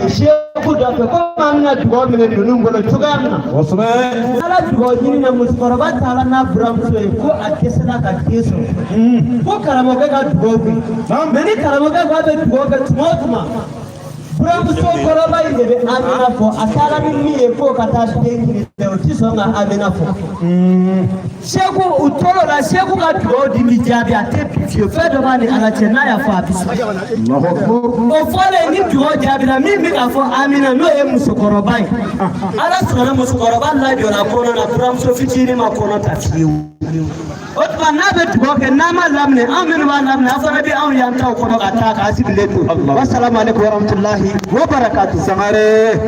Seku dɔ fɛ komi an bɛna dugawu minɛ ninnu bolo cogoya min na. Kosɛbɛ. Ala dugawu ɲini na, musokɔrɔba taara n'a buramuso ye ko a dɛsɛra ka den sɔrɔ, ko karamɔgɔkɛ ka dugawu kɛ. Mɛ ni karamɔgɔkɛ ko a bɛ dugawu kɛ tuma o tuma, buramuso kɔrɔba in de bɛ amina fɔ. A taara ni min ye k'o ka taa den ɲini dɛ, o ti sɔn ka amina fɔ. Seku, u tor'o la, Seku ka dugawu di bi jaabi, a tɛ bi fiyewu. Fɛn dɔ b'a ni Ala cɛ, n'a y'a fɔ a bɛ sa. Allahu akbar. O fɔlen ni dugawu jaabira, min bɛ k'a fɔ amina, n'o ye musokɔrɔba ye, Ala sɔnna, musokɔrɔba lajɔra kɔnɔ na, buramuso fitinin ma kɔnɔ ta fiyewu. O tuma n'a bɛ dugawu kɛ, n'a ma laminɛ, anw minnu b'a laminɛ, an fana bɛ anw y'an taw kɔnɔ ka taa k'an sigilen to. Wasalamu aleykum warahmatulahi wabarakatu. Sangare.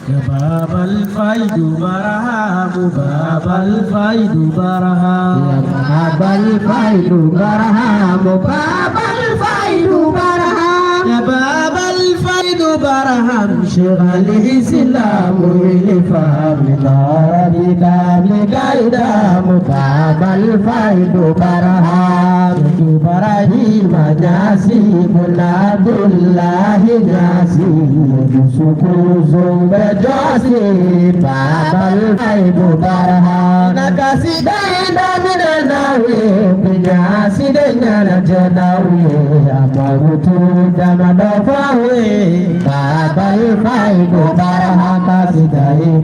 يا باب الفيض برهام، باب الفيض برهام، يا باب الفيض برهام، باب الفيض برهام، يا باب الفيض برهام، شيخ الإسلام ولفهم دار دار باب الفيض برهام، إبراهيم ناسي عبد الله ناسي سكوز بجاسي باب الفيض برهام، نكاسي دين من الناوي بجاسي دين الجناوي أموت دم دفاوي باب الفيض برهام، كاسي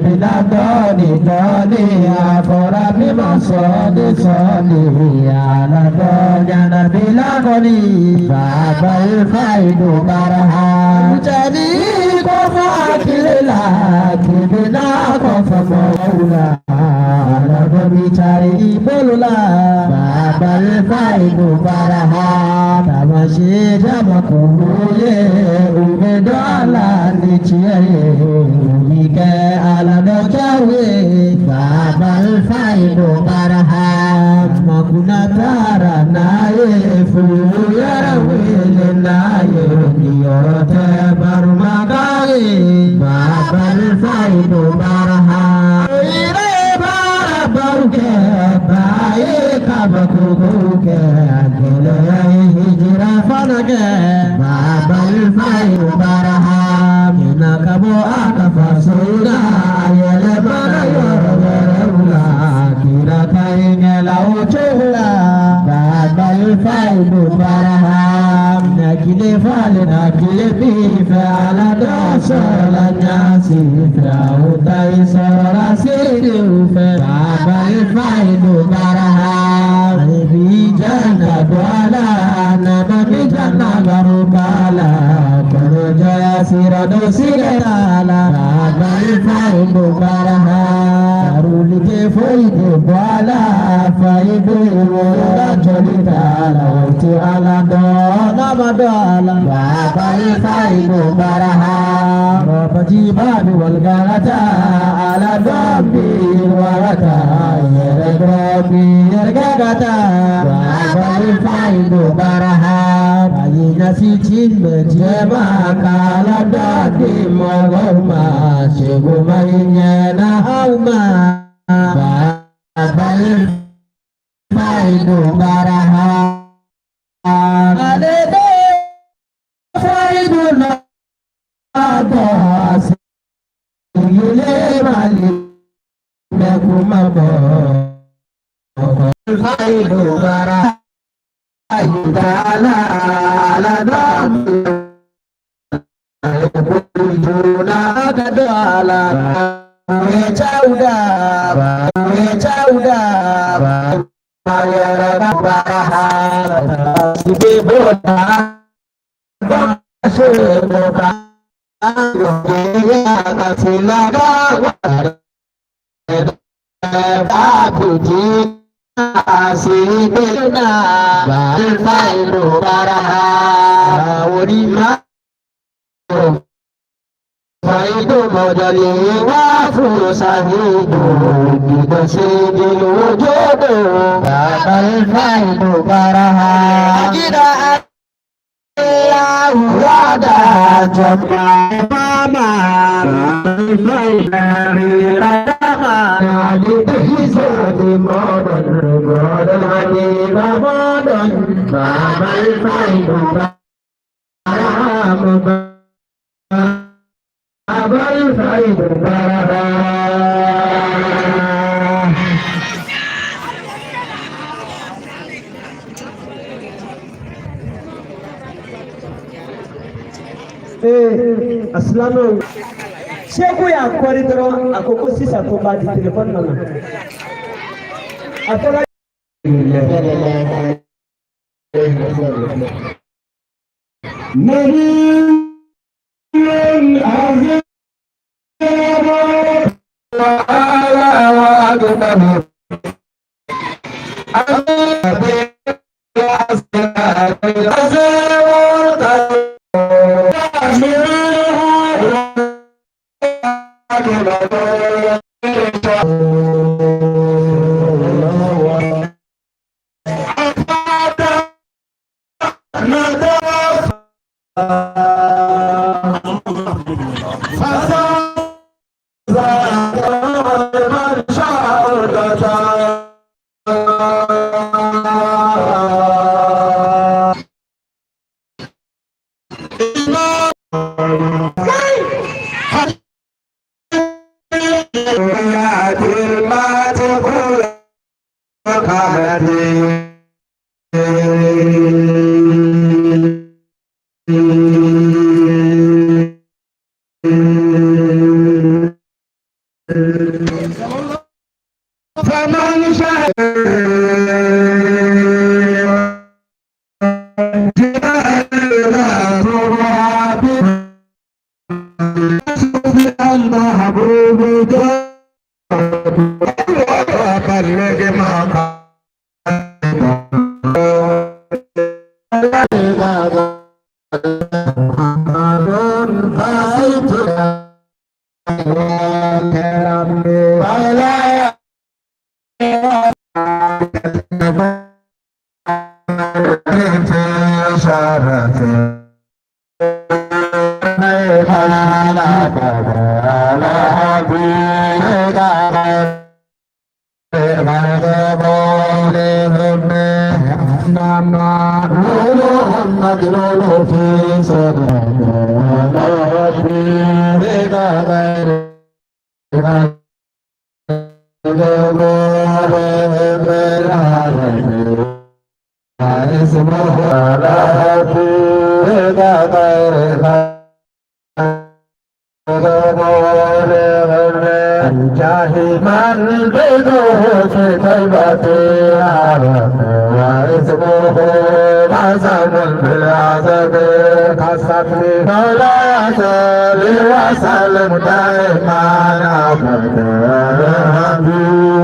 بلا دوني دوني أفرا بما صوني صوني على دنيا بلا غني باب الفيض برهام، جدي كفا كلا كبلا كفا مولا bichari bolola babal faidu baraha tamashe jama kuye ube dola ni chiye mike ala dochawe babal faidu baraha makuna tara naye fuyara wele naye niyote barumagaye babal faidu baraha ire baruke baye kabakuke gele hijra fanake babal faidu baraha kina kabo akafasura yele mana yororula kira kaingela uchula babal faidu baraha nakile fale nakile bife ala dosola nyasi frautai sora siri ufe babal faidu baraha bi janna dwala nama bi janna garukala koro jaya sira do sirala babal faidu baraha karulike foide bwala faidu wora jolitala ti ala do nama dwala babal faidu baraha rabaji babi wal galata ala dobbi warata yere dobbi yergagata babal faidu baraha ayina si chimbe jema kala dadi mogoma shegu mainyena hauma babal faidu baraha ale de faidu na sigile mali mekumabo faidu baraha ayudala ala kadala chauda chauda baraha sibebota baseboka kasilaga akuji asibena balfairu baraha orima faidu mọ̀jọ̀lẹ̀ wá fún sàhídù ìgbọ̀nsẹ̀dẹ̀ lójódò bàbá faidu baraha. Akídà aláwùrọ̀dà jọba mama. moɗon goɗon habiba moɗon babal faydu barahama babal faydu barahama. Ee, a silamɛw, seku y'a kɔri dɔrɔn, a ko ko sisan ko b'a di, telefɔni nana, a fɔra. نبي عظيم وأعلى وأكبر فمن شاء المحبوب وبلغ ما من بيته في طيبة واسمه عزم بالعذاب قصتني فلا يزال وسلم دائما أبدا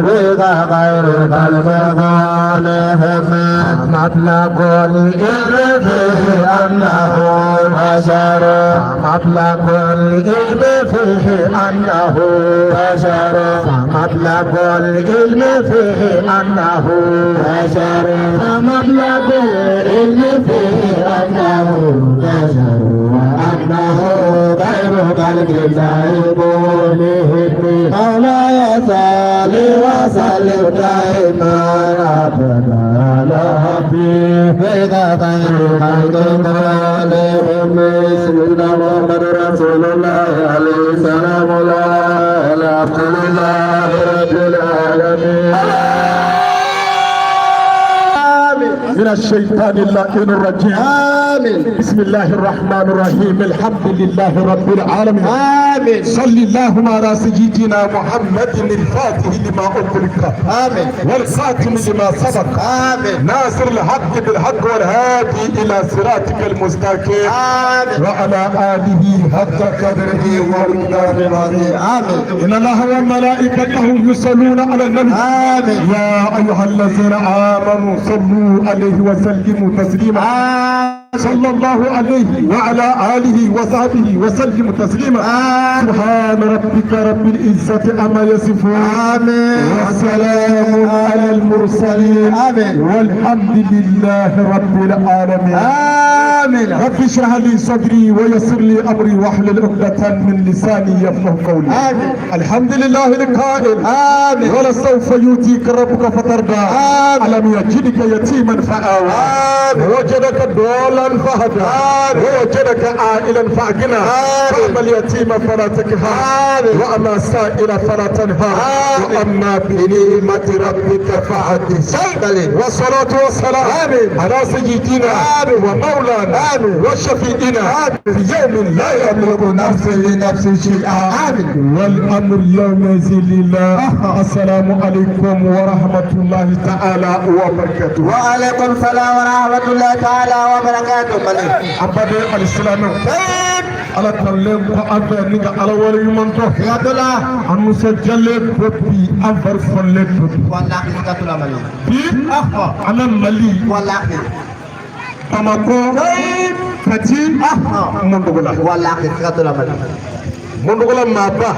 بذا غير قلب ظالم. مطلب العلم فيه أنه بشر، مطلب العلم فيه أنه بشر، مطلب العلم فيه أنه بشر، مطلب العلم فيه أنه بشر، وأنه غير خلق الله فلا يزال وسلم دائما أبدا على حبيبك خير خلق الله. سيدنا محمد رسول الله عليه السلام، الحمد لله رب العالمين. من الشيطان اللعين الرجيم. آمين. بسم الله الرحمن الرحيم. الحمد لله رب العالمين. آمين. صل اللهم على سيدنا محمد الفاتح لما أغلق. آمين. والخاتم لما سبق. آمين. ناصر الحق بالحق والهادي إلى صراطك المستقيم. آمين. وعلى آله حق قدره ومقداره العظيم. آمين. إن الله وملائكته يصلون على النبي. آمين. يا أيها الذين آمنوا صلوا عليه وسلموا تسليما. صلى الله عليه وعلى آله وصحبه وسلم تسليما. سبحان ربك رب العزة عما يصفون. آمين. وسلام على المرسلين. آمين. والحمد لله رب العالمين. آمين. رب اشرح لي صدري ويسر لي أمري واحلل عقدة من لساني يفقه قولي. آمين. الحمد لله القائل آمين. ولسوف يؤتيك ربك فترضى. آمين. ألم يجدك يتيما فآوى. آمين. ووجدك ضالا فهدى. آمين. ووجدك عائلا فأغنى. آمين. فأما اليتيم فلا تقهر. آمين. وأما السائل فلا تنهر. آمين. وأما بنعمة ربك فحدث. آمين. والصلاة والسلام آمين. على سيدنا آمين. ومولانا آمين. وشفيعنا في يوم لا يملك نفس لنفس شيئا. آمين. والأمر يومئذ لله. السلام عليكم ورحمة الله تعالى وبركاته. وعليكم السلام ورحمة الله تعالى وبركاته. An baden alisilamɛw, Ala tanulen kɔ an fɛ ni ka Ala wale ɲuman dɔn. Siga t'o la. An nisɔndiyalen ko bi, an fari fɔlen ko bi. Walahi, siga t'o la, Mali. Bi an bɛ Mali, Walahi. Bamakɔ, Kati, Mɔndogola. Walahi, siga t'o la, Mali. Mɔndogola maaba,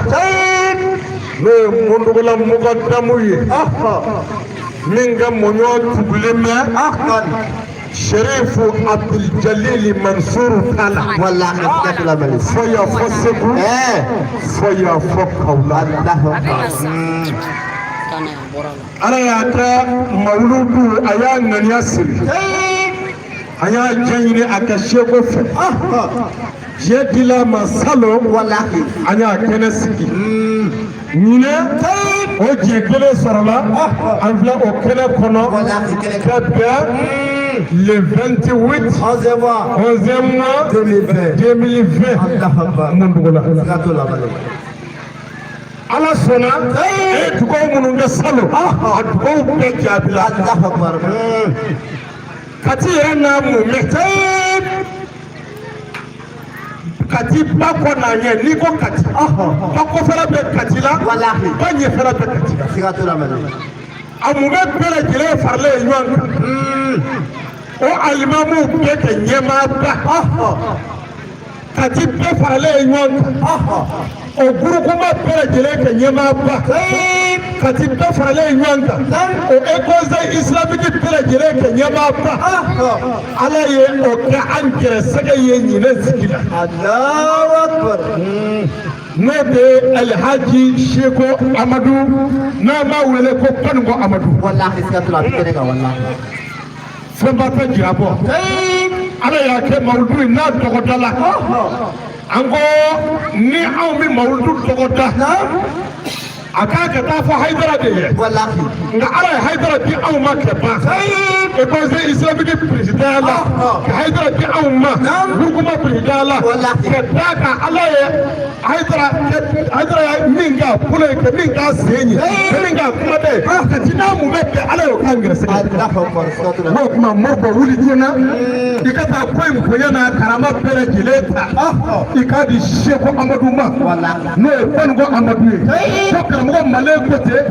n'o ye Mɔndogola mɔgɔdamu ye, min ka mɔɲɔ tugulen bɛ Sherifu Abdul Mansuru ta la. Walahi, siga t'o la, Mali. Fo yan fo Segu, fo yan fo Kawula. Allahu akbar. Ala y'a kɛ mawuludu, a y'a ŋaniya siri, a y'a ɲɛɲini a ka seko fɛ. Diɲɛ dila a ma salon. Walahi. An y'a kɛnɛ sigi ɲinɛ, o jɛ kelen sɔrɔla, an filɛ o kɛnɛ kɔnɔ. Walahi, kɛnɛ. Ka bɛn le 28 11 mois 11 mois 2020. 2020. Allahu akbar. Mɔndugu la. Siga t'o la, Mali. Ala sɔnna, e ye dugawu minnu kɛ salon, a dugawu bɛɛ jaabila. Allahu akbar. Kati yɛrɛ n'a mun mɛ, Kati ba kɔ n'a ɲɛ, n'i ko Kati, ba kɔfɛla bɛ Kati la. Walahi. Ba ɲɛfɛla bɛ Kati la. Siga t'o la, Mali. A mun bɛ bɛɛ lajɛlen faralen ye ɲɔgɔn kan, o alimamuw bɛɛ kɛ ɲɛmaaba. Kati bɛɛ faralen ye ɲɔgɔn kan, o gurukuma bɛɛ lajɛlen kɛ ɲɛmaaba. Kati bɛɛ faralen ye ɲɔgɔn kan, o conseil islamique bɛɛ lajɛlen kɛ ɲɛmaaba. Ala ye o kɛ an gɛrɛsɛgɛ ye ɲinɛ sigi la. Allahu akbar. N'o de ye Alhaji Seko Amadu, n'an b'a wele ko Kɔniko Amadu. Walahi, siga t'o la, a bɛ kɛnɛ kan, walahi. Fɛnba tɛ jira bɔ. Ala y'a kɛ mawuludu in n'a tɔgɔda la, an ko ni anw bɛ mawuludu tɔgɔda, a k'a ka taa fɔ Hayidara de ye. Walahi. Nka Ala ye Hayidara di anw ma kɛ ban e conseil islamique président la, ka Hayidara di anw ma groupement président la. Walahi. Ka d'a kan Ala ye Hayidara, Hayidara ye min k'a bolo ye, ka min k'a sen ye, ka min k'a kuma bɛɛ ye, ka ci n'a mun bɛ bɛn, Ala y'o k'an gɛrɛsɛgɛ. Allahu akbar, siga t'o la. N'o kuma, Moribo, wuli joona, i ka taa ko in bonya n'a karama bɛɛ lajɛlen ta, i k'a di Seko Amadu ma. Walahi. N'o ye Kɔniko Amadu ye, ko karamɔgɔ Male ko ten,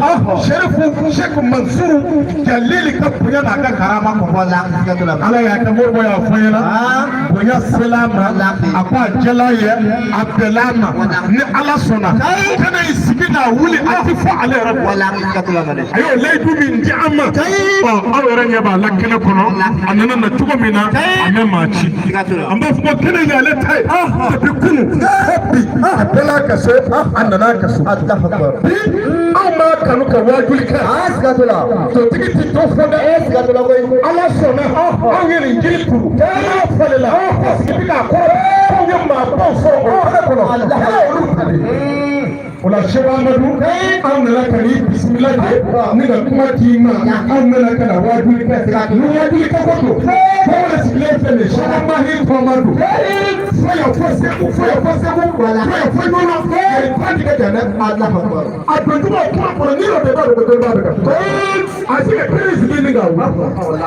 Serifu Seko Mansuru Jalili ka bonya n'a ka karama kɔnɔ. Walahi, siga t'o la. Ala y'a kɛ Moribo y'a fɔ n ɲɛna, bonya sela a ma, a ko a jɛla ye, a bɛnna a ma. Ni Ala sɔnna, kɛnɛ in sigi n'a wuli, a ti fɔ ale yɛrɛ bɔ. Walahi, siga t'o la, Mali. A y'o layidu min di an ma, ɔ aw yɛrɛ ɲɛ b'a la kɛnɛ kɔnɔ, a nana na cogo min na, a mɛ maa ci. Siga t'o la. An b'a fɔ ko kɛnɛ in y'ale ta ye depuis kunun fo bi, a bɛɛ ka so, a nana ka so. Allahu akbar. Bi anw b'a kanu ka waajuli kɛ. Siga t'o la. Totigi ti dɔ fɔ dɛ. Siga t'o la koyi. Ala sɔnna, anw ye nin jiri turu, n'a falenna, sigi bi k'a kɔrɔ, anw ye maabaw sɔrɔ o kɛnɛ kɔnɔ, Ala y'olu ta de. O la, Seko Amadu, anw nana ka n'i bisimila de ni ka kuma d'i ma. Anw nana ka na waajuli kɛ, ni waajuli kɛ ko don, fɛn o de sigilen filɛ nin ye, Seko Mahi Tɔma don, fo yan fo Segu, fo yan fo Segu, fo yan fo Ɲɔnɔ, yɛrɛ tigɛ jan dɛ. Allahu akbar. A don cogo kuma kɔnɔ, n'i y'o bɛɛ b'a dɔn ko dɔ b'a bɛ kan a se ka kelen sigi ni ka wuli,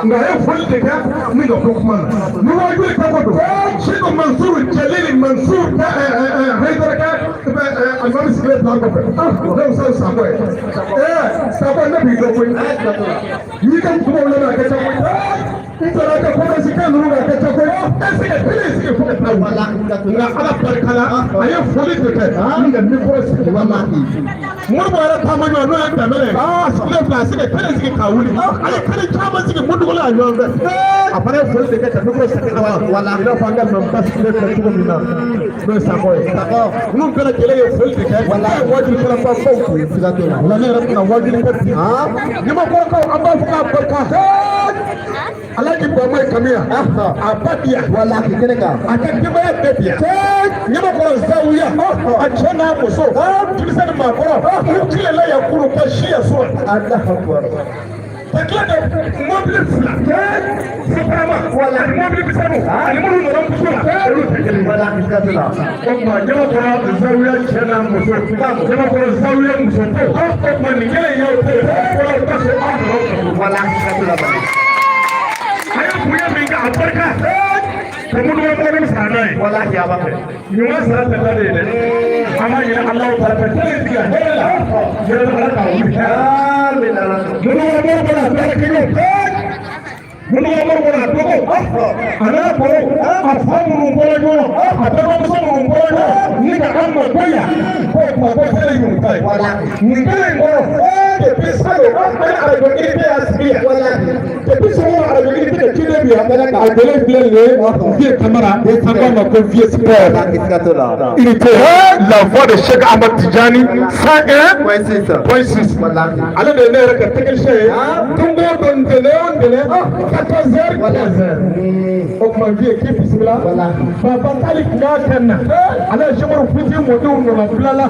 nka a ye foli de kɛ ni ka bɔ kuma na. Ni waajuli kɛ ko don, Seko Mansuru Jalili Mansuru ka Hayidara ka alimami sigilen bila kɔfɛ, ne y'o Sakɔ ye. Sakɔ, ne b'i dɔn koyi, n'i ka kumaw lamɛn, a ka ca koyi. N taara ka kɔlɔsi kan ninnu ka kɛ cogo est ce que kelen sigi fo ka taa wuli nka Ala barika la a ye foli de kɛ ni ka micro sigi. Moribo yɛrɛ taama ɲɔgɔn n'o ye Danbɛlɛ ye, a sigilen filɛ, a se ka kelen sigi k'a wuli, a ye kelen caman sigi Mundugola a ɲɔgɔn fɛ, a fana ye foli de kɛ ka micro sigi a la, i n'a fɔ an ka mɛnba sigilen filɛ cogo min na, n'o ye Sakɔ ye. Ninnu bɛɛ lajɛlen ye foli de kɛ, a ye wajulikɛla baw fo. O la ne yɛrɛ bɛna wajuli kɛ bi. Ɲamakɔrɔkaw, an b'a fɔ k'a barika Alhaji Bamayi Kamiya, a ba bi yan, a ka denbaya bɛɛ bi yan. Ɲamakɔrɔ zawiya, a cɛ n'a muso, denmisɛn ni maakɔrɔ, u tilela yan kunun ka si yan so ka tila ka mɔbili fila sotarama ani mɔbili misɛnninw ani minnu nana muso la, olu tɛ kelen ye. O tuma Ɲamakɔrɔ zawiya cɛ n'a muso, Ɲamakɔrɔ zawiya muso to, o tuma nin kelen y'aw to ye, o ka so aw nana aw ka. A ye bonya min kɛ, a barika ka minnu ka mɔgɔ min sara n'a ye. Ɲuman sara tɛ taa de ye dɛ. An b'a ɲini Alahu taala fɛ, kelen sigi hɛrɛ la, yɛrɛ bɛ Ala k'a wuli hɛrɛ la. Minnu ka mɔgɔw bɔra a bɛɛ kɛ minnu ka mɔgɔw bɔra a dɔgɔ a n'a kɔrɔ, a fa minnu bɔra ɲɔgɔn, a balimamuso minnu bɔra ɲɔgɔn ni ka an ma bonya ko tuma ko kelen y'u ta ye. Nin kelen in kɔnɔ, depuis salon an ye arajo unité y'a sigi yan, depuis sɔgɔma arajo unité ka ciden bi yan, a jɔlen filɛ nin ye, Vieux Kamara, an k'a ma ko Vieux Sport. Unité, la voix de Cheikh Ahmad Tidjani, 101.6. Ale de ye ne yɛrɛ ka technicien ye don o don, ntɛnɛn o ntɛnɛn, 14 heures 15 heures. O tuma Vieux, k'i bisimila. Baba Tali tun y'a kɛ na, ale ye Sɛkumaru Futi mɔdenw nana bila la,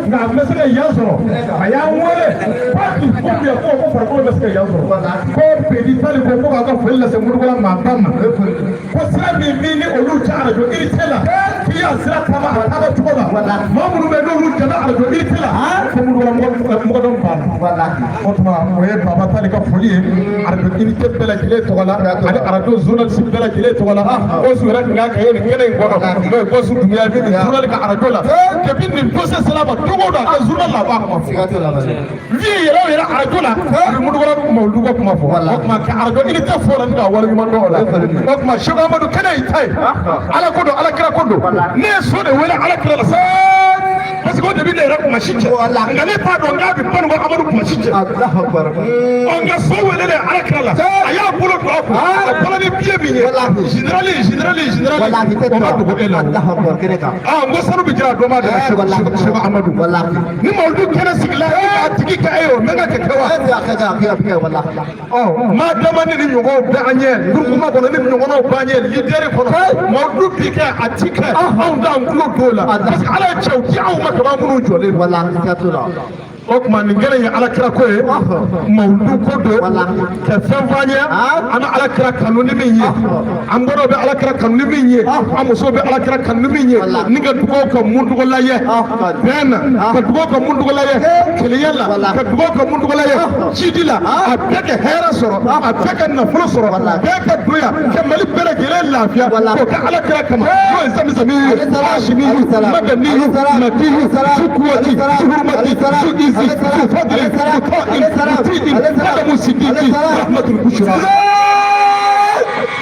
nka a bɛ se ka yan sɔrɔ, a y'an wele k'a k'i ko bi ko ko farikolo bɛ se ka yan sɔrɔ, ko Pedi Tali ko ko k'a ka foli lase Moribola maaba ma, ko sira min min ni olu cɛ arajo unité la, k'i y'a sira taama a taama cogo la, maa minnu bɛ n'olu jɛna arajo unité la, ko Moribola mɔgɔ dɔn b'a la. O tuma o ye Baba Tali ka foli ye arajo unité bɛɛ lajɛlen tɔgɔ la ani arajo journaliste bɛɛ lajɛlen tɔgɔ la. Gosu yɛrɛ tun k'a kɛ nin kɛnɛ in kɔnɔ, n'o ye Gosu Dunbiya bɛ nin journal ka arajo la. Depuis nin dossier sera a ma, don o don a ka journal la a b'a kuma fɔ. Vieux yɛrɛ o yɛrɛ arajo la, a bɛ Mudukɔrɔ mawuludu ko kuma fɔ. O tuma ka arajo unité fɔ la ni k'a waleɲuman dɔn o la. O tuma Sɛku Amadu, kɛnɛ y'i ta ye, Ala ko don, Ala kira ko don. Ne ye so de wele Ala kira la, parce que o de bɛ ne yɛrɛ kumasi cɛ, nka ne t'a dɔn k'a bɛ Banikɔ Amadu kumasi cɛ. Ɔ nka so wele de Ala kira la, a y'a bolo don a kun, a bɔra ni biye min ye, général général général, o ma dogo e la. Aa, n ko sanu bɛ jira dɔ ma de la. Sɛku Amadu, ni mawuludu kɛnɛ sigila, e k'a tigi kɛ e ye, o mɛ ka kɛ wa? Ɔ maa dama ni ɲɔgɔnw bɛ an ɲɛ groupement kɔnɔ, ni ɲɔgɔnnaw b'an ɲɛ leader kɔnɔ, mawuludu bi kɛ a ti kɛ, anw t'an tulo don o la, parce que Ala ye cɛw di anw ma kaban minnu jɔlen don. O tuma nin kɛnɛ ye Ala kira ko ye, mawuludu ko don, ka fɛn fɔ an ye, an bɛ Ala kira kanu ni min ye, an bɔraw bɛ Ala kira kanu ni min ye, an musow bɛ Ala kira kanu ni min ye, ni ka dugawu ka Mundugola ye bɛn na, ka dugawu ka Mundugola ye kelenya la, ka dugawu ka Mundugola ye jidi la, a bɛɛ ka hɛrɛ sɔrɔ, a bɛɛ ka nafolo sɔrɔ, bɛɛ ka don yan ka Mali bɛɛ lajɛlen lafiya, k'o kɛ Ala kira kama, n'o ye Zamisami ye, Hashimi ye, Madani ye, Maki ye, Zukuwati, Zuhurumati, Zuizi, Zufadili, Zuta'in, Zuti'in, Adamu Sidiki, Rahmatul Bushra.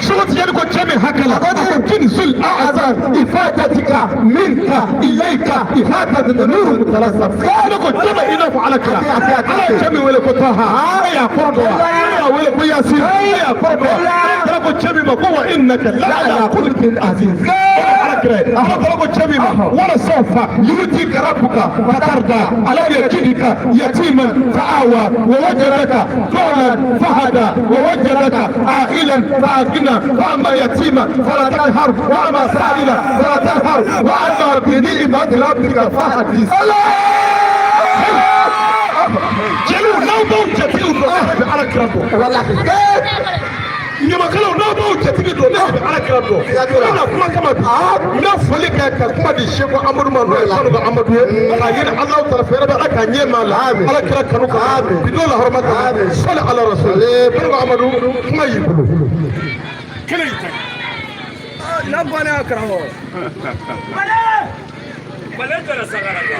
Sɛku Tijani ko cɛ min hakɛ la, ko kinzul a'zam ifadatika minka ilayka ihatata nuru mutalasam. Ne ko cɛ i n'a fɔ Ala kira, Ala ye cɛ min wele ko Taha, e y'a kɔrɔ dɔn wa? E y'a wele ko Yasin, e y'a kɔrɔ dɔn wa? E kira ko cɛ min ma ko wa innaka la ala khuluqin azim. Ala kira ye, Ala kira ko cɛ min ma wala sawfa yu'tika rabbuka fatarda alam yajidka yatiman fa'awa wa wajadaka dalan fahada wa wajadaka a'ilan fa'aghna فأما يتيما فلا تقهر وأما سائلا فلا تنهر وأما بنعمة ربك فحدث. Jeliw, n'aw b'aw jatigiw dɔn, ne bɛ Ala kira dɔn. Ɲamakalaw, n'aw b'aw jatigi dɔn, ne bɛ Ala kira dɔn. Ne na kuma kama bi, n bɛ foli kɛ ka kuma di Seko Amadu ma, n'o ye Sanogo Amadu ye, k'a ɲini Alahu taala fɛ, yɛrɛ bɛ Ala k'a ɲɛ maa la, Ala kira kanu kama, bi don la hɔrɔma kama, sɔli ala rasul. Sanogo Amadu, kuma y'i bolo. Kelen y'i ta. Na banna karamɔgɔ. Bale jara sagara kan.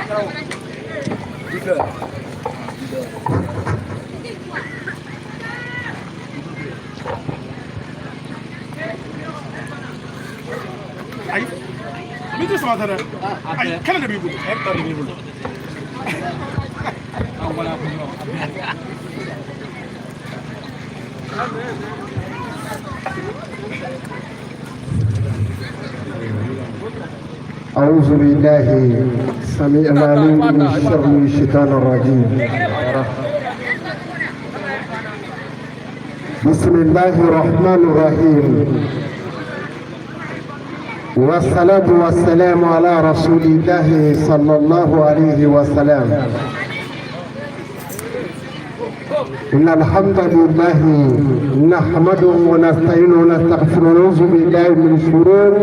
Saba tɛ dɛ. Ayi, kelen de b'i bolo. Hectare de b'i bolo. أعوذ بالله السميع العليم من شر الشيطان الرجيم. بسم الله الرحمن الرحيم، والصلاة والسلام على رسول الله صلى الله عليه وسلم. إن الحمد لله نحمده ونستعينه ونستغفره ونعوذ بالله من شرور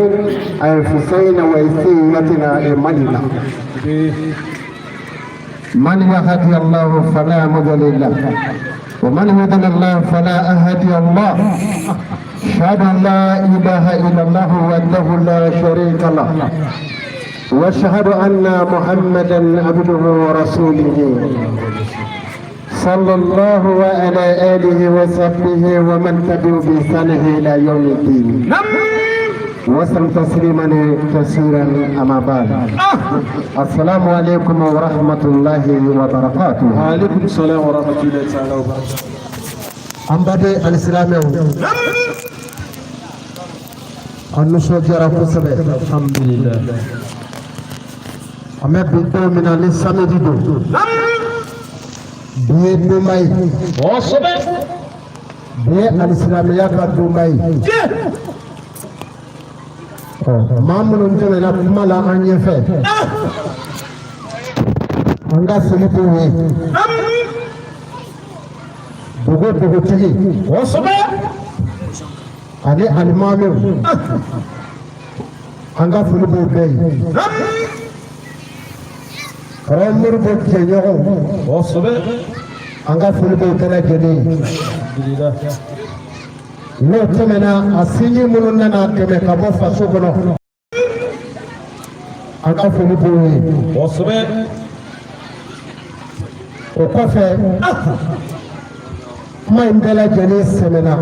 أنفسنا وسيئات أعمالنا. من يهدي الله فلا مضل له، ومن يضلل الله فلا هادي الله. أشهد أن لا إله إلا الله وحده لا شريك له، وأشهد أن محمدا عبده ورسوله صلى الله على آله وصحبه ومن تبعه بإحسانه إلى يوم الدين وسلم تسليما كثيرا. أما بعد، السلام عليكم ورحمة الله وبركاته. وعليكم السلام ورحمة الله تعالى وبركاته. An baden alisilamɛw, an nisɔndiyara kosɛbɛ. Alhamdulillah. An bɛ bi don min na, ni samedi don, bi ye donba ye. Kosɛbɛ. Bi ye alisilamɛya ka donba ye. Ɔ, maa minnu tɛmɛna kuma la an ɲɛfɛ, an ka foli b'u ye. Dugu dugutigi. Kosɛbɛ. Ani alimamiw, an ka foli b'u bɛɛ ye. Karamɔgɔ Modibo jɛɲɔgɔnw, Kosɛbɛ. an ka foli b'u bɛɛ lajɛlen ye. Alhamdulillah. N'o tɛmɛna, a sinji minnu nana dɛmɛ ka bɔ faso kɔnɔ, an ka foli b'u ye. Kosɛbɛ. O kɔfɛ, kuma in bɛɛ lajɛlen sɛmɛna,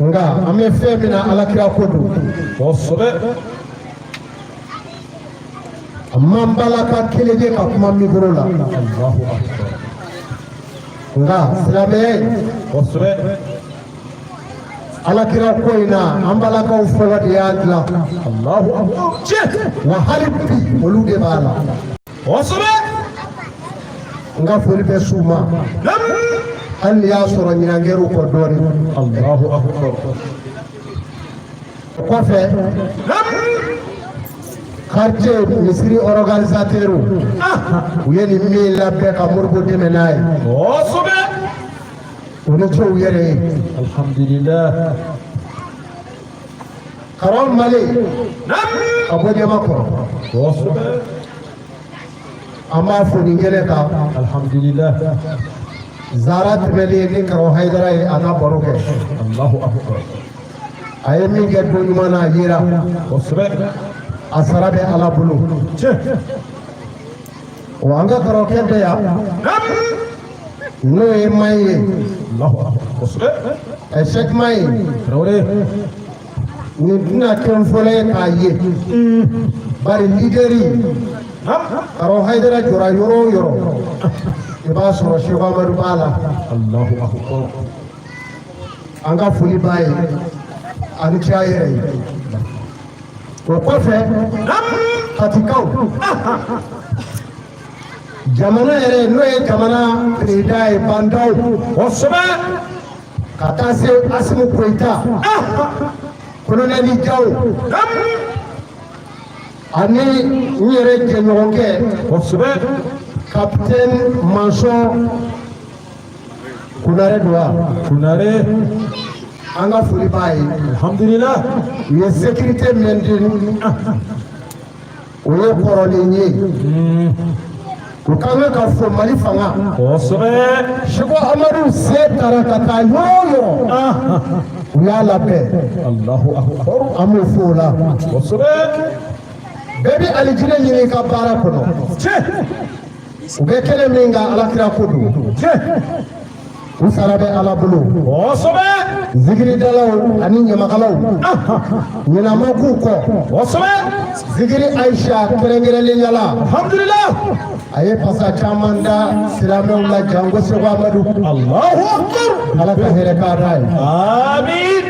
nka an bɛ fɛn min na, alakira ko don. Kosɛbɛ. A man balaka kelen ye ka kuma micro la. Allahu akbar. Nka silamɛya in, Kosɛbɛ. alakira ko in na, an balakaw fɔlɔ de y'a dilan. Allahu akbar. Tiɲɛ. Wa hali bi, olu de b'a la. Kosɛbɛ. N ka foli bɛ s'u ma, hali n'i y'a sɔrɔ ɲinan kɛr'u kɔ dɔɔnin. Allahu akbar. O kɔfɛ, quartier misiri organisateur, u ye nin min labɛn ka Modibo dɛmɛ n'a ye, Kosɛbɛ. u ni ce u yɛrɛ ye. Alhamdulillah. Karamɔgɔ Male ka bɔ Ɲamakɔrɔ, Kosɛbɛ. an b'a fo nin kɛnɛ kan. Alhamdulillah. Zara tɛmɛlen ni karamɔgɔ Hayidara ye, a n'a baro kɛ. Allahu akbar. A ye min kɛ don ɲuman na, a yera. Kosɛbɛ. A sara bɛ Ala bolo. Tiɲɛ. Wa an ka karamɔgɔkɛ bɛ yan, n'o ye Mayi ye. Allahu akbar. Kosɛbɛ. Ɛ, Sɛki Mayi. Tarawele. Nin tɛna kɛ n fɔlɔ ye k'a ye, bari lideri karamɔgɔ Hayidara jɔra yɔrɔ o yɔrɔ, i b'a sɔrɔ Seko Amadu b'a la. Allahu akbar. An ka foli b'a ye, a ni ce a yɛrɛ ye. O kɔfɛ, Katikaw jamana yɛrɛ, n'o ye jamana président ye, Bandaw. Kosɛbɛ. Ka taa se Asimu Koyita, Colonel Jaw, ani n yɛrɛ jɛɲɔgɔnkɛ, Kosɛbɛ. Capitaine Manson Konare don wa? Kunare. An ka foli b'a ye. Alhamdulillah. U ye sécurité maintenue, o ye kɔrɔlen ye. U ka kan ka fo Mali fanga. Kosɛbɛ. Seko Amadu se taara ka taa yɔrɔ o yɔrɔ, u y'a labɛn. Allahu akbar. An b'o fo o la. Kosɛbɛ. Bɛɛ bɛ alijinɛ ɲini i ka baara kɔnɔ. Tiɲɛ. U bɛ kɛnɛ min kan, alakira ko don. Tiɲɛ. U sara bɛ Ala bolo. Kosɛbɛ. Zikiridalaw ani ɲamakalaw, ɲinɛ ma k'u kɔ. Kosɛbɛ. Zikiri Ayisa kɛrɛnkɛrɛnnenya la, Alhamdulillah. a ye fasa caman da silamɛw la, janko Seko Amadu. Allahu akbar. Ala ka hɛrɛ k'a d'a ye. Amin.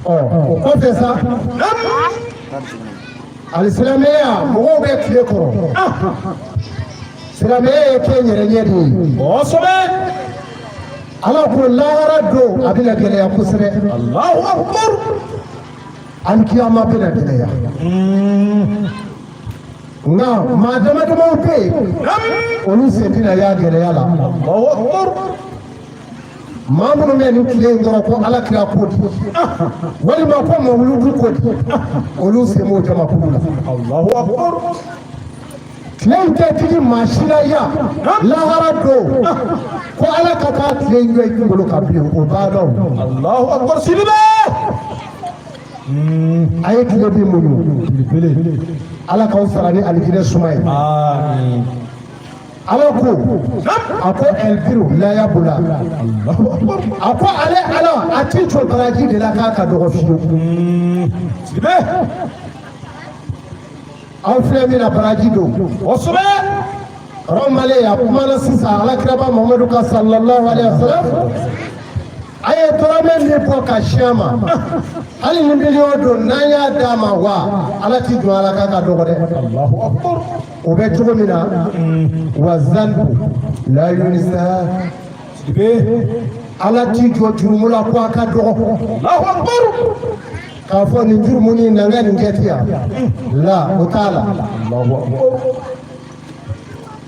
Ɔ, o kɔfɛ sa, alisilamɛya, mɔgɔw bɛ tile kɔrɔ. Silamɛya ye kɛ yɛrɛ ɲɛ de ye. Kosɛbɛ. Ala ko lahara don, a bɛna gɛlɛya kosɛbɛ. Allahu akbar. Alikiyama bɛna gɛlɛya, nka maa dama damaw bɛ yen, olu sen tɛna y'a gɛlɛya la. Allahu akbar. Maa minnu bɛ nin tile in kɔrɔ ko Ala kira ko di, walima ko mawuludu ko di, olu sen b'o jamakulu la. Allahu akbar. Tile in tɛ digi maa si la yan lahara don ko Ala ka taa tile in jɔ i kunkolo kan bilen, o banna o. Allahu akbar Sidibe. A ye tile bi muɲu. Belebele. Ala k'aw sara ni alijinɛ suma ye. Amin. Ala ko, a ko ɛlbiru laya bula. Allahu akbar. A ko ale Ala, a ti jɔ baraji de la k'a ka dɔgɔ fiyewu. Sidibe. Aw filɛ min na, baraji don. Kosɛbɛ. Rɔmale a kumana sisan Ala kiraba Muhamadu ka sallallahu alaihi wa sallam, a ye dɔrɔmɛ min bɔ ka si a ma, hali ni miliyɔn don, n'an y'a d'a ma, wa Ala ti jɔ ala k'a ka dɔgɔ dɛ. Allahu akbar. O bɛ cogo min na, wa zanbu la yunisa. Sidibe. Ala ti jɔ jurumu la ko a ka dɔgɔ. Allahu akbar. K'a fɔ nin jurumu ni na n ka nin kɛ ten yan la, o t'a la. Allahu akbar.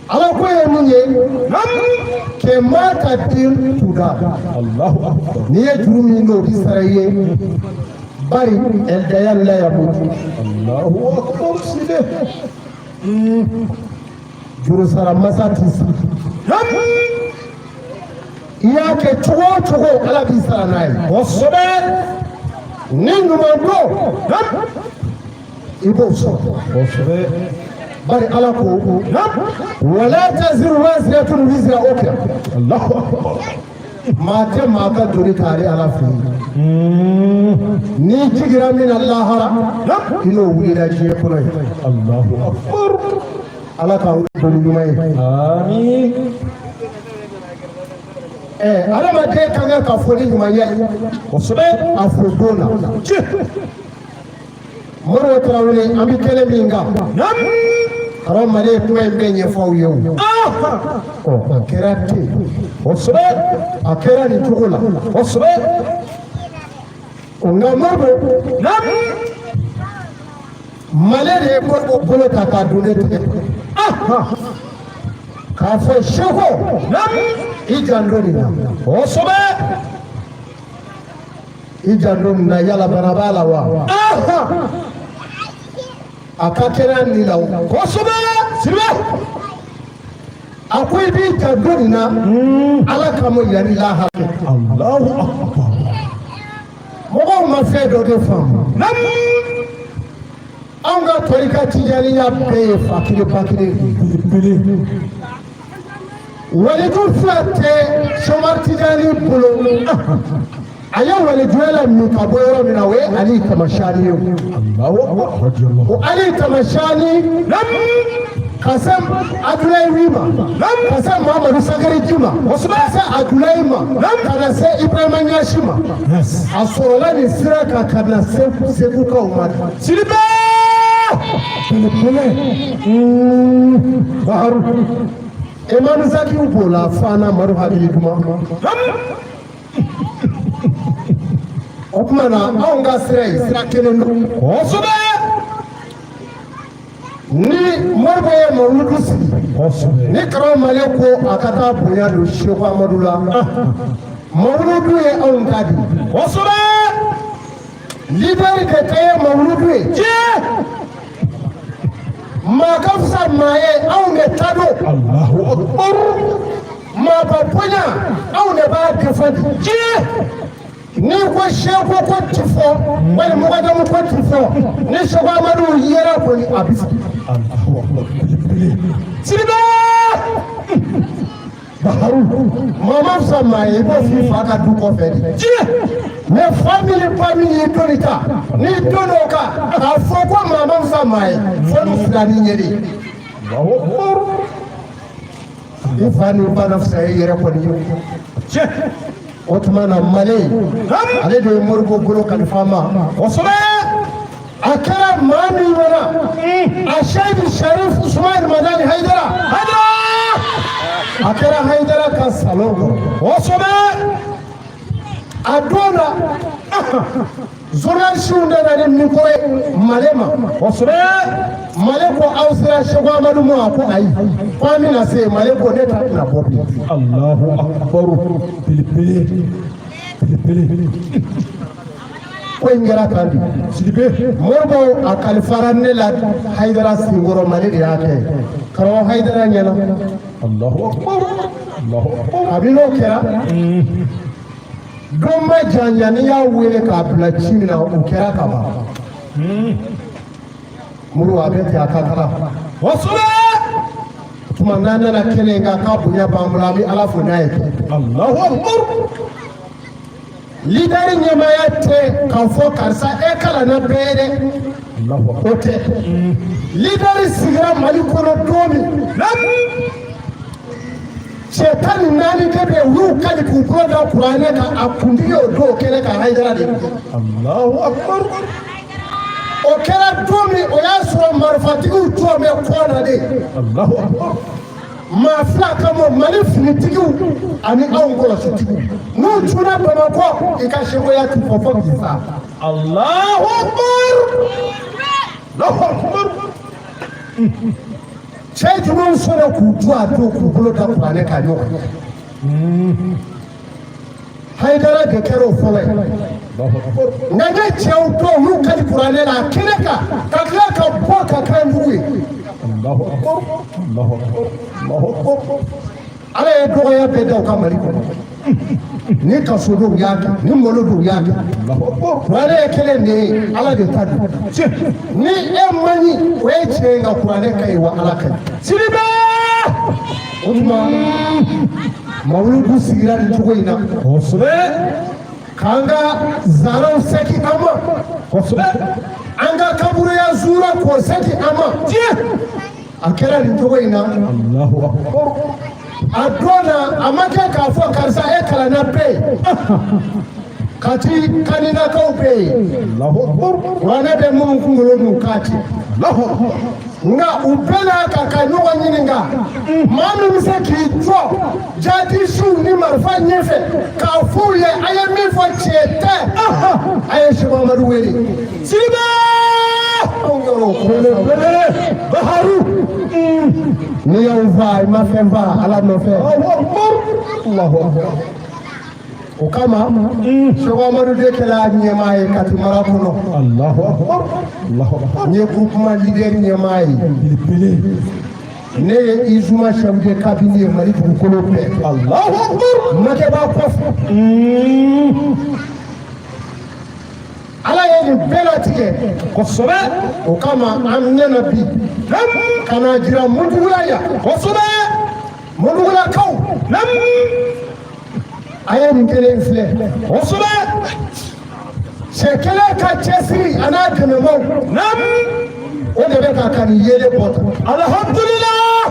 Ala ko ye mun ye? Kɛmɛ ka den tuda. Allahu akbar. N'i ye juru min don, o bi sara i ye, bari ɛldaya la yamutu. Allahu akbar Sidibe. Juru sara masa ti sa. I y'a kɛ cogo o cogo, Ala b'i sara n'a ye. Kosɛbɛ. Ni ɲuman don, i b'o sɔrɔ. Kosɛbɛ. Bari Ala ko wala taziru waziratun wizra ukra. Allahu akbar. Maa tɛ maa ka doni t'ale Ala fɛ yen. N'i jigira min na lahara, i n'o wulila diɲɛ kɔnɔ ye. Allahu akbar. Ala k'an doni ɲuman ye. Amin. Adamaden ka kan ka fɔ ni ɲumanya ye. Kosɛbɛ. A fo don na. Moribo Tarawele, an bɛ kɛnɛ min kan, Karamɔgɔ ye kuma in bɛɛ ɲɛfɔ aw ye o. Ɔ, a kɛra ten. Kosɛbɛ. A kɛra nin cogo la. Kosɛbɛ. O, nka Moribo Male de ye Moribo bolo ta k'a don ne tigɛ k'a fɔ: "Seko, i janto nin na." Kosɛbɛ. I janto nin na, yala bana b'a la wa? A ka kɛnɛya nin la o. Kosɛbɛ. Sidibe. A ko i b'i janto nin na Ala kama yanni lahara. Allahu akbar. Mɔgɔw ma fɛn dɔ de faamu. Anw ka tɔrika tijaniya bɛɛ ye fa kelen ba kelen de ye. Belebele. Waliju fila tɛ Sɔmari Tijani bolo. A ye walijuya la min ka bɔ yɔrɔ min na, o ye Ali Tamasani ye. Allahu akbar. Radiyallahu. O Ali Tamasani ka se Abdulayi wi ma, ka se Muhamadu Sakariji ma, ka se Abdulayi ma, ka na se Ibrahima Ɲasi ma. A sɔrɔla nin sira kan ka na se Segukaw ma. Sidibe. Belebele. Baharu Imam Zakiw b'o la, Fana Madu hakili duman. O tuma na, anw ka sira ye sira kelen don. Kosɛbɛ. Ni Moribo ye mawuludu sigi, Kosɛbɛ. ni Karamɔgɔ Male ko a ka taa bonya don Seko Amadu la, mawuludu ye anw ta di. Kosɛbɛ. Leader de ta ye mawuludu ye. Tiɲɛ. Maa ka fisa maa ye, anw de ta don. Allahu akbar. Maaba bonya, anw de b'a défendre. Tiɲɛ. N'i ko seko ko ti fɔ, wali mɔgɔjamu ko ti fɔ, ni Seko Amadu yɛrɛ kɔni, a bɛ fɔ. Allahu akbar. Belebele. Sidibe. Baharu maa ma fisa maa ye i b'o f'i fa ka du kɔfɛ de mais fa min ni ba min y'i doni ta n'i donn'o kan k'a fɔ ko maa ma fisa maa ye fo n'u fila ni ɲɛ de i fa ni ba na fisaya i yɛrɛ kɔni ye o tuma na Male ale de ye Moribo bolo kalifa ma kosɛbɛ a kɛra maa min ɲɛna a Seyidu Sharif Usumani Madani Hayidara a kɛra Hayidara ka salon kɔnɔ kosɛbɛ a don na journalisiw nana ni mikoro ye Male ma kosɛbɛ Male ko aw sera Seko Amadu ma a ko ayi ko an bɛna se Male ko ne ta tɛna bɔ bilen. Allahu akbar belebele belebele ko in kɛra tan de Sidibe Moribo a kalifara ne la Hayidara senkɔrɔ Male de y'a kɛ karamɔgɔ Hayidara ɲɛna. Allahu akbar Allahu akbar Kabini n'o kɛra don ma janya n'i y'a wele k'a bila ci min na o kɛra ka ban muru a bɛ ten a ka taga kosɛbɛ tuma n'an nana kɛnɛ in kan k'a bonya b'an bolo an bɛ ala fo n'a ye kɛ Allahu akbar lidɛri ɲɛmaaya tɛ k'a fɔ karisa e kalanna bɛɛ ye dɛ Allahu akbar o tɛ lidɛri sigira Mali kɔnɔ don min cɛ 14 de bɛ yen u y'u kali k'u bolo da kuranɛ kan a kuntigi y'o don kɛnɛ kan Hayidara de Allahu akbar o kɛra don min o y'a sɔrɔ marifatigiw jɔ bɛ kɔ na de Allahu akbar maa fila kama Mali finitigiw ani anw kɔlɔsitigiw n'u cunna Bamakɔ i ka sekoya ti fɔ fo k'i sa Allahu akbar Allahu akbar cɛ jumɛnw sɔnna k'u jɔ a don k'u bolo da kuranɛ kan ɲɔgɔn Hayidara de kɛra o fɔlɔ ye nka ne cɛw dɔw y'u kali kuranɛ la a kɛnɛ kan ka tila ka bɔ ka kɛ jugu ye Allahu akbar Allahu akbar Allahu akbar Ala ye dɔgɔya bɛɛ da u ka Mali kɔnɔ ni kaso dɔw y'a kɛ ni malo dɔw y'a kɛ kuranɛ ye kelen de ye Ala de ta don ni e man ɲi o ye tiɲɛ ye nka kuranɛ ka ɲi wa Ala ka ɲi Sidibe o tuma mawuludu sigira nin cogo in na kosɛbɛ k'an ka zaraw sɛki an ma kosɛbɛ an ka kaburuya zuura k'o sɛki an ma a kɛra nin cogo in na Allahu akbar a don na a ma kɛ k'a fɔ karisa e kalanna bɛɛ ye Kati kaninakaw bɛ yen Allahu akbar kuranɛ bɛ minnu kunkolo n'u k'a ci Allahu akbar nka u bɛɛ n'a ka ka ɲɔgɔn ɲininka maa min bɛ se k'i jɔ jadisiw ni marifa ɲɛfɛ k'a f'u ye a ye min fɔ tiɲɛ tɛ a ye Seko Amadu wele Sidibe anw yɔrɔ o kuma belebele Baharu n'i y'anw fa i ma fɛn fa Ala nɔfɛ Allahu akbar Allahu akbar o kama Seko Amadu de kɛra ɲɛmaa ye Kati mara kɔnɔ Allahu akbar Allahu akbar n ye groupement leader ɲɛmaa ye belebele ne ye USMA chef de cabinet ye Mali dugukolo bɛɛ Allahu akbar makɛba kɔfɛ Ala ye nin bɛɛ latigɛ kosɛbɛ o kama an nana bi ka na jira Mutugula yan kosɛbɛ Mutugulakaw a ye nin kelen filɛ kosɛbɛ cɛ kelen ka cɛsiri a n'a dɛmɛbaaw o de bɛ ka nin yeelen bɔ tan alhamdulillah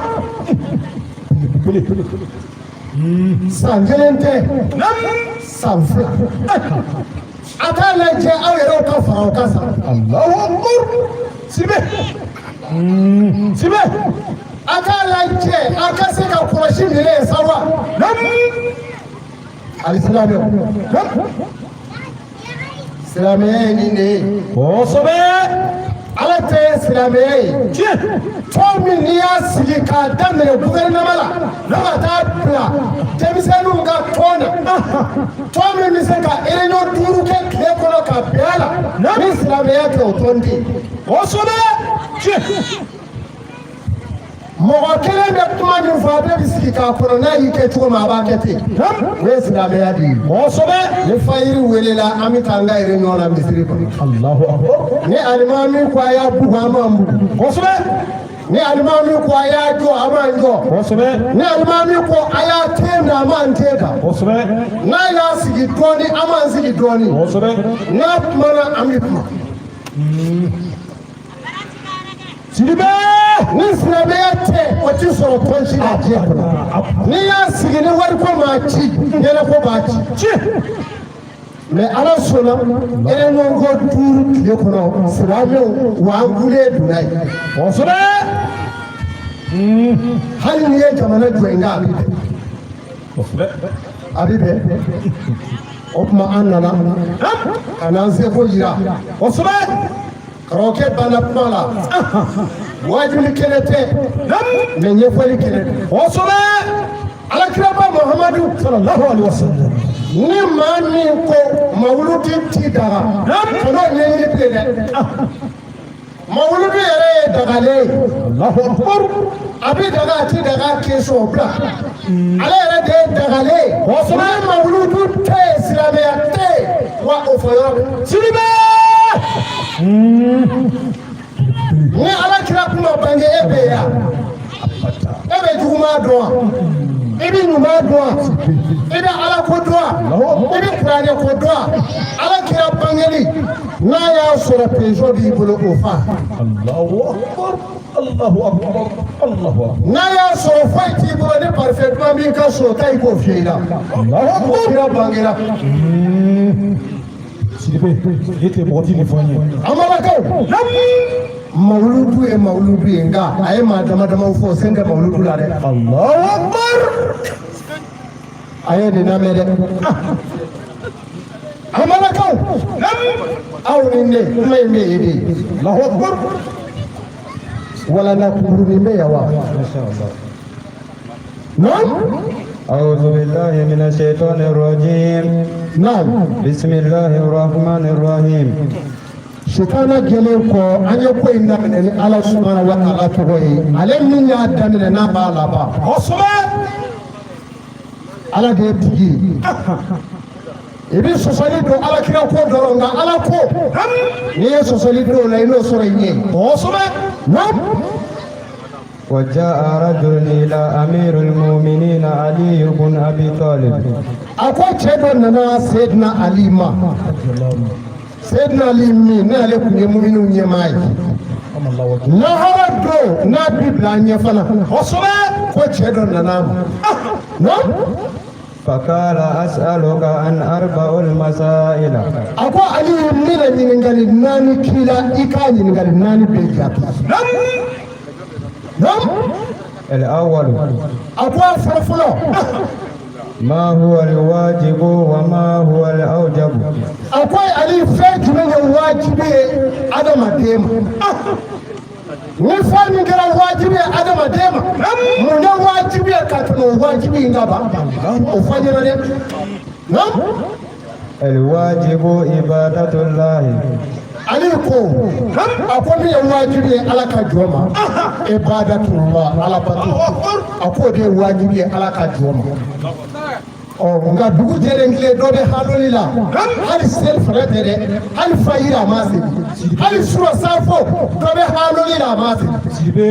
san kelen tɛ san 2 a t'a lajɛ aw yɛrɛw ka fara o kan sa Allahu akbar Sidibe Sidibe a t'a lajɛ a ka se ka kɔlɔsi minɛ yen sa wa alisilamɛw silamɛya ye nin de ye kosɛbɛ Ala tɛ ye silamɛya ye tiɲɛ tɔn min n'i y'a sigi k'a daminɛ gouvernement la fo ka taa bila denmisɛnninw ka tɔn na tɔn min bɛ se ka réunion 5 kɛ tile kɔnɔ ka bɛn a la ni silamɛya tɛ o tɔn tɛ yen kosɛbɛ tiɲɛ mɔgɔ kelen bɛ kuma min fɔ a bɛɛ bɛ sigi k'a kɔnɔ n'a y'i kɛ cogo min a b'a kɛ ten o ye silamɛya de ye kosɛbɛ ni fayiri welela an bɛ taa an ka réunion na misiri kɔnɔ Allahu akbar ni alimami ko a y'a bugu an b'an bugu kosɛbɛ Ni alimami ko a y'a jɔ, a b'an jɔ. Ni alimami ko a y'a ten da, a b'an ten da. N'a y'a sigi dɔɔni, an b'an sigi dɔɔni. N'a kumana, an bɛ kuma. Sidibe. Ni silamɛya tɛ, o ti sɔrɔ tɔn si la diɲɛ kɔnɔ. N'i y'a sigi ni wariko m'a ci, ɲɛnako b'a ci. Mais ala sɔnna, réunion ko 5 tile kɔnɔ, silamɛw wa an gulen donna yen. Hali n'i ye jamana jɔ yen, a bɛ bɛn. A bɛ bɛn. O tuma an nana ka n'an seko yira. Karamɔgɔkɛ banna kuma la. Wajibi kɛlɛ tɛ, mais ɲɛfɔli kɛlɛ don. Alakiraba Muhamadu sallallahu alaihi wasallam. Ni maa min ko mawuludi ti daga, kan'o ɲɛɲini bilen dɛ. Mawuludi yɛrɛ ye dagalen ye. Allahu akbar. A bɛ daga, a ti daga, question o bila. Ale yɛrɛ de ye dagalen ye. Ni mawuludu tɛ yen, silamɛya tɛ yen, wa o fɔ yɔrɔ bɛɛ. Sidibe. Ni ala kira kun ma bange, e bɛ yan, e bɛ juguman dɔn wa? I bɛ ɲuman dɔn wa? I bɛ ala ko dɔn wa? I bɛ kuranɛ ko dɔn wa? Ala kira bangeli, n'a y'a sɔrɔ pension b'i bolo, o fa. Allahu akbar. Allahu akbar. Allahu akbar. N'a y'a sɔrɔ foyi t'i bolo, ni parfum duman b'i ka so, taa i k'o fiyɛ i la. Allahu akbar. Kira bangera. Sidibe, e tɛ mɔgɔ ti nin fɔ an ye. An balakaw, mawuludu ye mawuludu ye, nka a ye maa dama damaw fɔ, o sen tɛ mawuludu la dɛ. Allahu akbar. A ye nin lamɛn dɛ. An balakaw, aw ni ne, kuma in bɛ yen de. Allahu akbar. Walanda kunkurunin bɛ yan wa? Naam. أعوذ بالله من الشيطان الرجيم. Naam. بسم الله الرحمن الرحيم. Sitana gɛlɛn kɔ, an ye ko in daminɛ ni Ala subahana wa taala tɔgɔ ye, ale min y'a daminɛ n'a b'a laban. Ala de ye tigi ye. I bɛ sɔsɔli don ala kira ko dɔrɔn, nka ala ko n'i ye sɔsɔli don o la, i n'o sɔrɔ i ɲɛ. Naam. وجاء رجل إلى أمير المؤمنين علي بن أبي طالب. A ko cɛ dɔ nana Seydina Ali ma. Seydina Ali min n'ale tun ye muminiw ɲɛmaa ye, lahara don n'a bi bila an ɲɛ fana, ko cɛ dɔ nana a ma. Naam. فقال أسألك عن أربع المسائل. A ko Ali, n bɛna ɲininkali 4 k'i la, i k'a ɲininkali 4 bɛɛ jaabi. Naam. الأول. A ko a fɔlɔ fɔlɔ. ما هو الواجب وما هو الأوجب؟ A ko Ali, fɛn jumɛn ye wajibi ye adamaden ma? Ni fɛn min kɛra wajibi ye adamaden ma, mun ye wajibi ye ka tɛmɛ o wajibi in kan ban? O fɔ n ɲɛna dɛ. Naam. الواجب عبادة الله. Ali ko, a ko min ye wajibi ye ala ka jɔ ma, ibadatullah, ala bato, a k'o de ye wajibi ye ala ka jɔ ma. Ɔ nka dugu jɛlen tile, dɔ bɛ haloli la, hali seli fana tɛ dɛ, hali fajiri a ma seli, hali surɔ safo, dɔ bɛ haloli la a ma seli. Sidibe.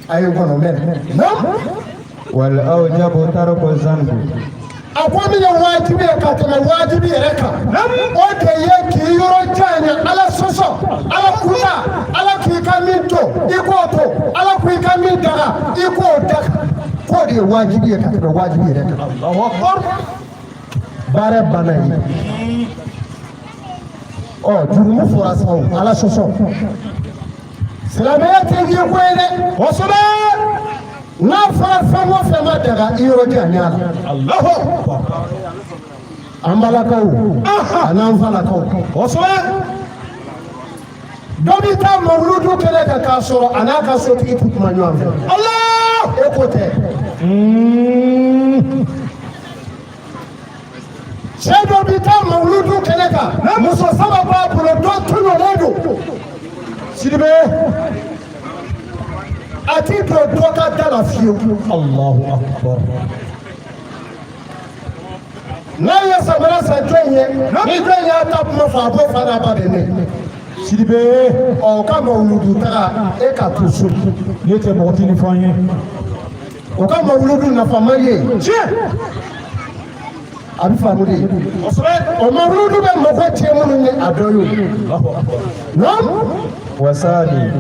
A ye n kɔnɔ mɛ. Naam. والأوجب ترك الذنب. A ko min ye wajibi ye ka tɛmɛ wajibi yɛrɛ kan, o de ye k'i yɔrɔ janya ala sɔsɔ, ala kuta, ala k'i ka min to i k'o to, ala k'i ka min daga i k'o daga, k'o de ye wajibi ye ka tɛmɛ wajibi yɛrɛ kan. Allahu akbar. Baara banna yen. Ɔ jurumu fɔra sa, o ala sɔsɔ, silamɛya tɛ diɲɛ ko ye dɛ. N'a fɔra fɛn o fɛn ma daga, i yɔrɔ janya la. Allahu akbar. An balakaw an'an falakaw, dɔ bɛ taa mawuludu kɛnɛ kan k'a sɔrɔ a n'a ka sotigi tɛ kuma ɲɔgɔn fɛ. Allah. E ko tɛ. Cɛ dɔ bɛ taa mawuludu kɛnɛ kan, muso 3 b'a bolo, dɔ tɔɲɔlen don. Sidibe. A ti don dɔ ka da la fiyewu. Allahu akbar. N'a ye samara san jɔn ye, ni jɔn y'a ta kuma fɔ, a b'o fa n'a ba de nɛ. Sidibe. Ɔ, o ka mawuludu taga, e ka to so. Ne tɛ mɔgɔ tɛ nin fɔ an ye. O ka mawuludu nafama ye. Tiɲɛ. A bɛ faamu de. Kosɛbɛ. O mawuludu bɛ mɔgɔ cɛ minnu ye, a dɔ y'o ye. Allahu akbar. Naam. والثاني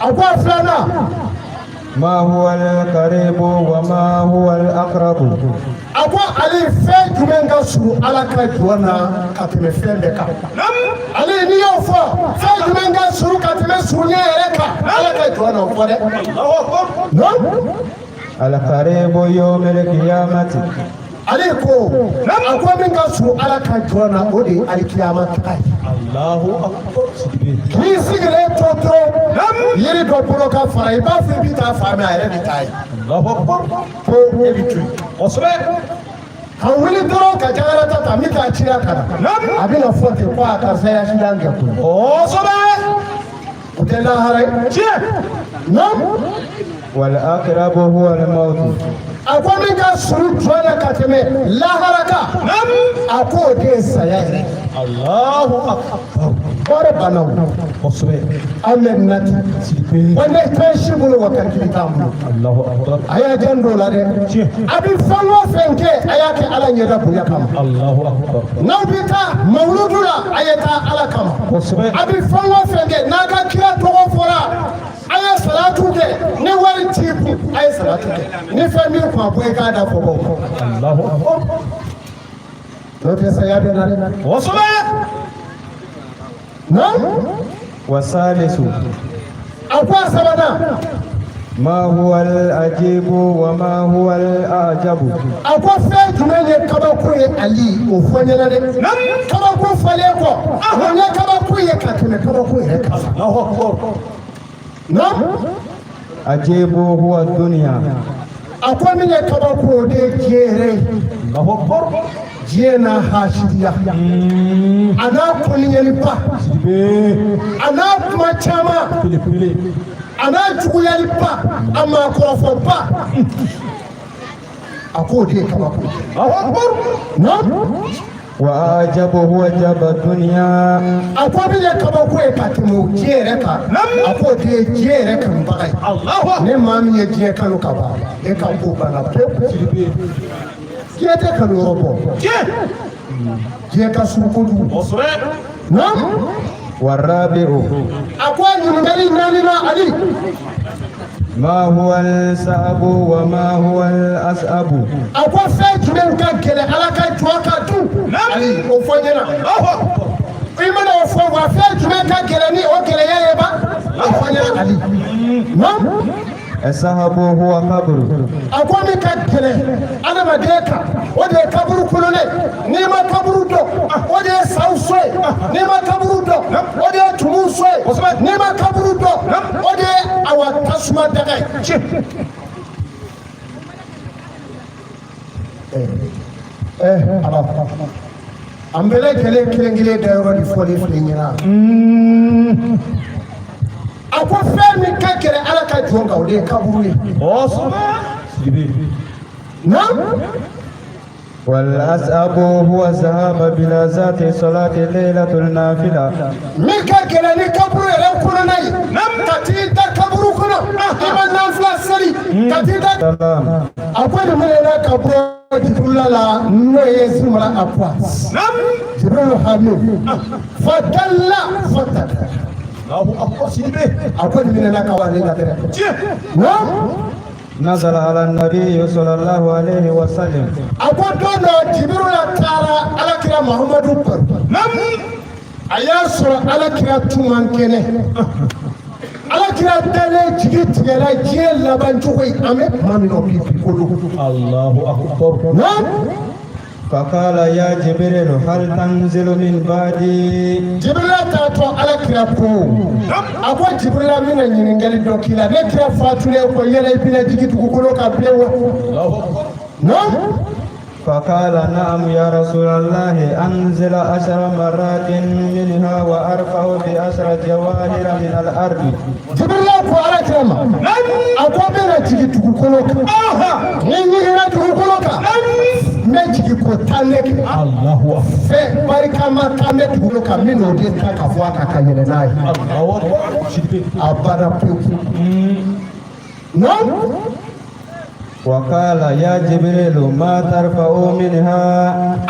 A ko a filanan. ما هو القريب وما هو الأقرب؟ A ko ale, fɛn jumɛn ka surun Ala ka jɔn na ka tɛmɛ fɛn bɛɛ kan? Ale, n'i y'o fɔ, fɛn jumɛn ka surun ka tɛmɛ surunya yɛrɛ kan Ala ka jɔn na, o fɔ dɛ. Allahu akbar. Naam. القريب يوم القيامة. Ale ko, a ko min ka surun Ala ka jɔn na, o de ye alikiyama taga ye. Allahu akbar. Sidibe. N'i sigilen to dɔrɔn, yiri dɔ bolo ka fara, i b'a fɔ i bɛ taa fan min, a yɛrɛ bɛ taa ye. Allahu akbar. Ko e bɛ to yen. Kosɛbɛ. Ka wuli dɔrɔn ka jakarata ta, min t'a cira ka na, a bɛna fɔ ten ko a karisa ye accident kɛ koyi. Kosɛbɛ. O tɛ lahara ye. Tiɲɛ. Naam. والأقرب هو الموت. A ko min ka surun jɔn na ka tɛmɛ lahara kan, a ko o de ye saya yɛrɛ. Allahu akbar. Baara banna o. Kosɛbɛ. An bɛ nati. Sidibe. Wa ne fɛn si bolo wa calcul t'an bolo. Allahu akbar. A y'a jan don o la dɛ. Tiɲɛ. A bɛ fɛn o fɛn kɛ, a y'a kɛ Ala ɲɛda bonya kama. Allahu akbar. N'aw bɛ taa mawuludu la, a ye taa Ala kama. Kosɛbɛ. A bɛ fɛn o fɛn kɛ, n'a ka kira tɔgɔ fɔra, a ye salatu kɛ. Ni wari t'i kun, a ye salatu kɛ. Ni fɛn b'i kun, a bɔ i k'a da fɔ bɔ. Allahu akbar. N'o tɛ, saya bɛ na dɛ. Kosɛbɛ. Naam. والثالث A ko a sabanan. ما هو العجيب وما هو الأعجب؟ A ko fɛn jumɛn ye kabako ye, Ali, o fɔ n ɲɛna dɛ. Kabako fɔlen kɔ, o ye kabako ye ka tɛmɛ kabako yɛrɛ kan. Allahu akbar. Naam. عجيب هو الدنيا. A ko min ye kabako, o de ye diɲɛ yɛrɛ ye. Allahu akbar. Diɲɛ n'a hasidiya, a n'a kɔniyaliba, Sidibe. a n'a kuma caman, Belebele. a n'a juguyaliba, a maakɔrɔfɔba, a k'o de ye kabako ye. Allahu akbar. Naam. وأعجب هو جب الدنيا. A ko min ye kabako ye ka tɛmɛ o diɲɛ yɛrɛ kan, a k'o de ye diɲɛ yɛrɛ kanubaga ye. Allahu akbar. Ni maa min ye diɲɛ kanu ka ban, e ka ko banna pewu. Sidibe. Diɲɛ tɛ kanu yɔrɔ bɔ. Tiɲɛ. Diɲɛ ka surun kojugu. Kosɛbɛ. Naam. والرابع A ko a ɲininkali naaninan, Ali. ما هو الصعب وما هو الأصعب؟ A ko fɛn jumɛn ka gɛlɛn Ala ka jɔn ka dun, Ali, o fɔ n ɲɛna. Allahu akbar. I mana o fɔ wa, fɛn jumɛn ka gɛlɛn ni o gɛlɛya ye ba, o fɔ n ɲɛna, Ali. Naam. الصعب هو قبر. A ko min ka gɛlɛn adamaden kan, o de ye kaburu kololen. N'i ma kaburu dɔn, o de ye saw so ye. N'i ma kaburu dɔn, o de ye tumuw so ye. N'i ma kaburu dɔn, o de ye awa tasuma daga ye. Ala, an bɛɛ lajɛlen kelen kelen dayɔrɔ de fɔlen filɛ ɲɛna. A ko fɛn min ka gɛlɛn Ala ka jɔn kan, o de ye kaburu ye. Kosɛbɛ. Sidibe. Naam. والأصعب هو الذهاب بلا ذات صلاة ليلة النافلة. Min ka gɛlɛn ni kaburu yɛrɛ kɔnɔna ye, ka t'i da kaburu kɔnɔ, i ma nanfila seli, ka t'i da. سلام. A ko nin minɛ ka bɔ Jibirila la, n'o ye Zumara Abbas, Jibril Hamid fadalla fataka. Allahu akbar. Sidibe. A ko nin minɛ ka bɔ ale la dɛ. Tiɲɛ. Naam. نزل على النبي صلى الله عليه وسلم. A ko don dɔ, Jibirila taara Alakira Muhamadu baro. A y'a sɔrɔ Alakira tun man kɛnɛ. Alakira dalen jigi tigɛla diɲɛ laban cogo ye, an bɛ tuma min na bi ko don. Allahu akbar. Naam. فقال يا جبريل هل تنزل من بعدي؟ Jibirila taatɔ, Alakira ko, a ko Jibirila, n bɛna ɲininkali dɔ k'i la. Ne kira fatulen kɔ, yala i bɛna jigin dugukolo kan bilen wa? Allahu akbar. Naam. فقال نعم يا رسول الله، أنزل 10 مرات منها وأرفع بعشر جواهر من الأرض. Jibirila ko Alakira ma, a ko n bɛna jigin dugukolo kan. Ni n jiginna dugukolo kan, n bɛ jigin ko tan de kɛ. Fɛn barikama tan bɛ dugukolo kan min n'o de ta ka bɔ a kan ka yɛlɛ n'a ye. A banna pewu. Non. وقال يا جبريل ما ترفع منها.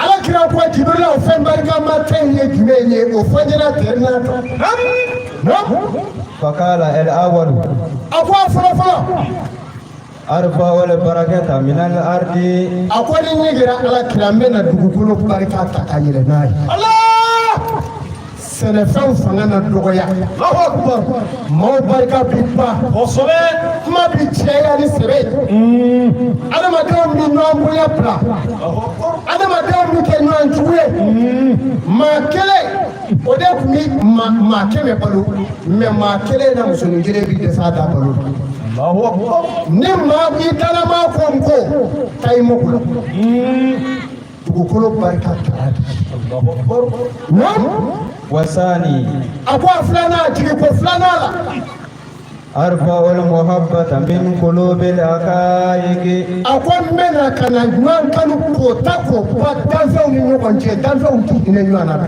Ala kira ko Jibirila, o fɛn barikama tan ye jumɛn ye? O fɔ n ɲɛna tɛri n'a kan. Non. فقال الأول A ko a fɔlɔ fɔlɔ. أرفع البركة من الأرض. A ko ni ɲɛgira ala kira, n bɛ na dugukolo barika ta ka yɛlɛ n'a ye. Sɛnɛfɛnw fanga na dɔgɔya, maaw barika bi ban, kuma bi caya ni sɛbɛ ye, adamadenw bi ɲɔgɔn bonya bila, adamadenw bi kɛ ɲɔgɔn jugu ye. Maa kelen o de tun bi maa 100 balo, mɛ maa kelen na musonin kelen bi dɛsɛ a da balo. Ni maa i dalamaa ko n ko taa i mako la, dugukolo barika taara de. Non. والثاني A ko a filanan, jigi ko filanan la. أرفع المحبة من قلوب الحقائق. A ko n bɛ na ka na ɲɔgɔn kanu k'o ta k'o ba danfɛnw ni ɲɔgɔn cɛ. Danfɛnw t'u hinɛ ɲɔgɔn na bi.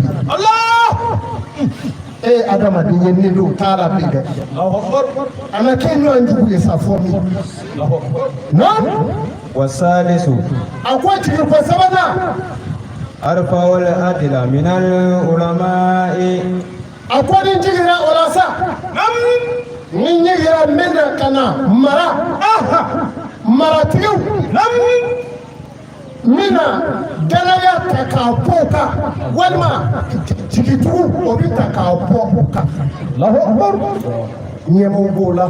E ye adamaden ye, ne don t'a la bi dɛ. A na kɛ ɲɔgɔn jugu ye sa fɔ min. Non. والثالث A ko jigi ko sabanan. أرفع العدل من العلماء. A ko ni jiginna o la sa, ni ɲɛgira, n bɛ na ka na mara maratigiw n bɛna danaya ta k'a bɔ o kan, walima jigitugu o bɛ ta k'a bɔ o kan. Ɲɛmɔgɔ b'o la,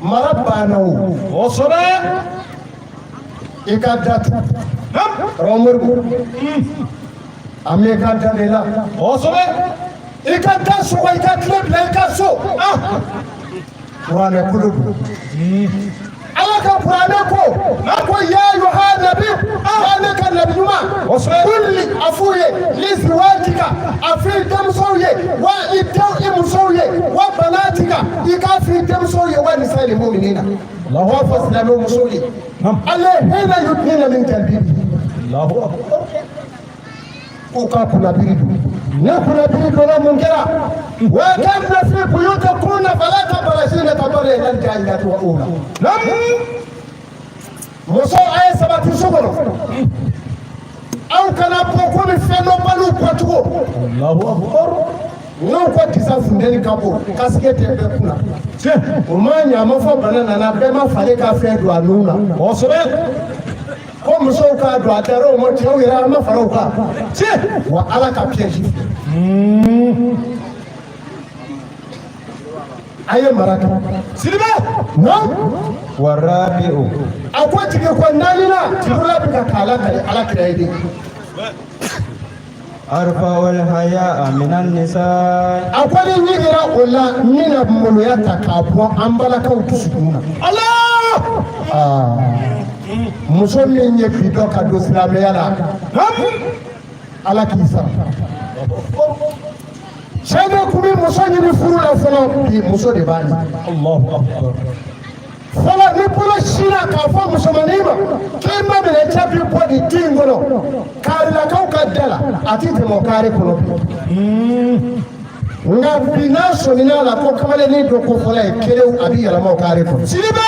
mara banna o. I ka datugu Moribo, an bɛ ka da de la. I ka da sɔgɔ, i ka tile bila i ka so. Kuranɛ kolo don. Ala ka kuranɛ ko, a ko ya yuha nabi, ya ne ka nabi ɲuman, kulli a f'u ye liziwajika, a f'i denmusow ye, wa i denw i musow ye, wa banatika, i k'a f'i denmusow ye, wa nisa'il mu'minina, o b'a fɔ silamɛw musow ye, ale hina yudnina min jalbibi, k'u ka kunnabiri don. Ne kunnabiri donna, mun kɛra? Wa kanna fi buyutikunna fala tabarrajna tabarruja al-jahiliyyati al-ula. Muso, a ye sabati so kɔnɔ, aw kana bɔ komi fɛn dɔnbaliw bɔcogo. N'aw ko kisa funteni ka bon, kasike tɛ bɛɛ kunna. O ma ɲɛ, a ma fɔ bana nana, bɛɛ ma falen ka fɛn don a nun na. Ko musow k'a don a da o ma, cɛw yɛrɛ an ma fara o kan. Wa ala ka piège, a ye mara kɛ. Sidibe. Non. والرابع A ko jigi ko naaninan, jigila bɛ ka k'a la kali ala kira ye de. أرفع الحياء من النساء. A ko ni ɲigira o la, n bɛna maloya ta k'a bɔ an balakaw dusukun na. Aa, muso min ye bi dɔn ka don silamɛya la, ala k'i sara. Cɛ de tun bɛ muso ɲini furu la fɔlɔ, bi muso de b'a ɲini. Fɔlɔ, ni bolo sinna k'a fɔ musomanin ma k'i ma minɛ, cɛ bi bɔ nin du in kɔnɔ, karilakaw ka da la, a ti tɛmɛ o kari kɔnɔ bi. Nka bi, n'a sɔmina la ko kamalennin dɔ ko fɔlɔ ye kelen, a bi yɛlɛma o kari kɔnɔ. Sidibe.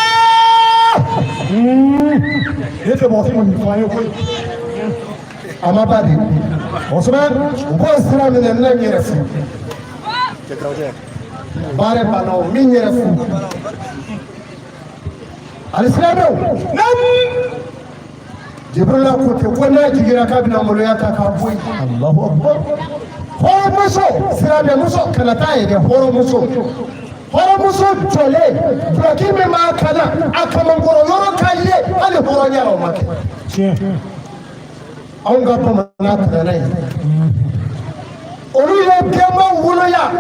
Ne tɛ mɔgɔ si ma nin fɔ an ye koyi. A ma ba de. U b'o sira minɛ, n bɛna n yɛrɛ fu. Baara banna, o min yɛrɛ fu. Alisilamɛw, Jibirila ko ten ko n'a jiginna k'a bɛna maloya ta k'a bɔ yen. Hɔrɔnmuso, silamɛmuso kana taa yen dɛ, hɔrɔnmuso. Hɔrɔnmuso jɔlen, dulɔki min b'a kan na, a kamankɔrɔ yɔrɔ ka ye, hali hɔrɔnya la o ma kɛ. Anw ka bamanan tɛmɛna ye. Olu ye denbaw wolo yan,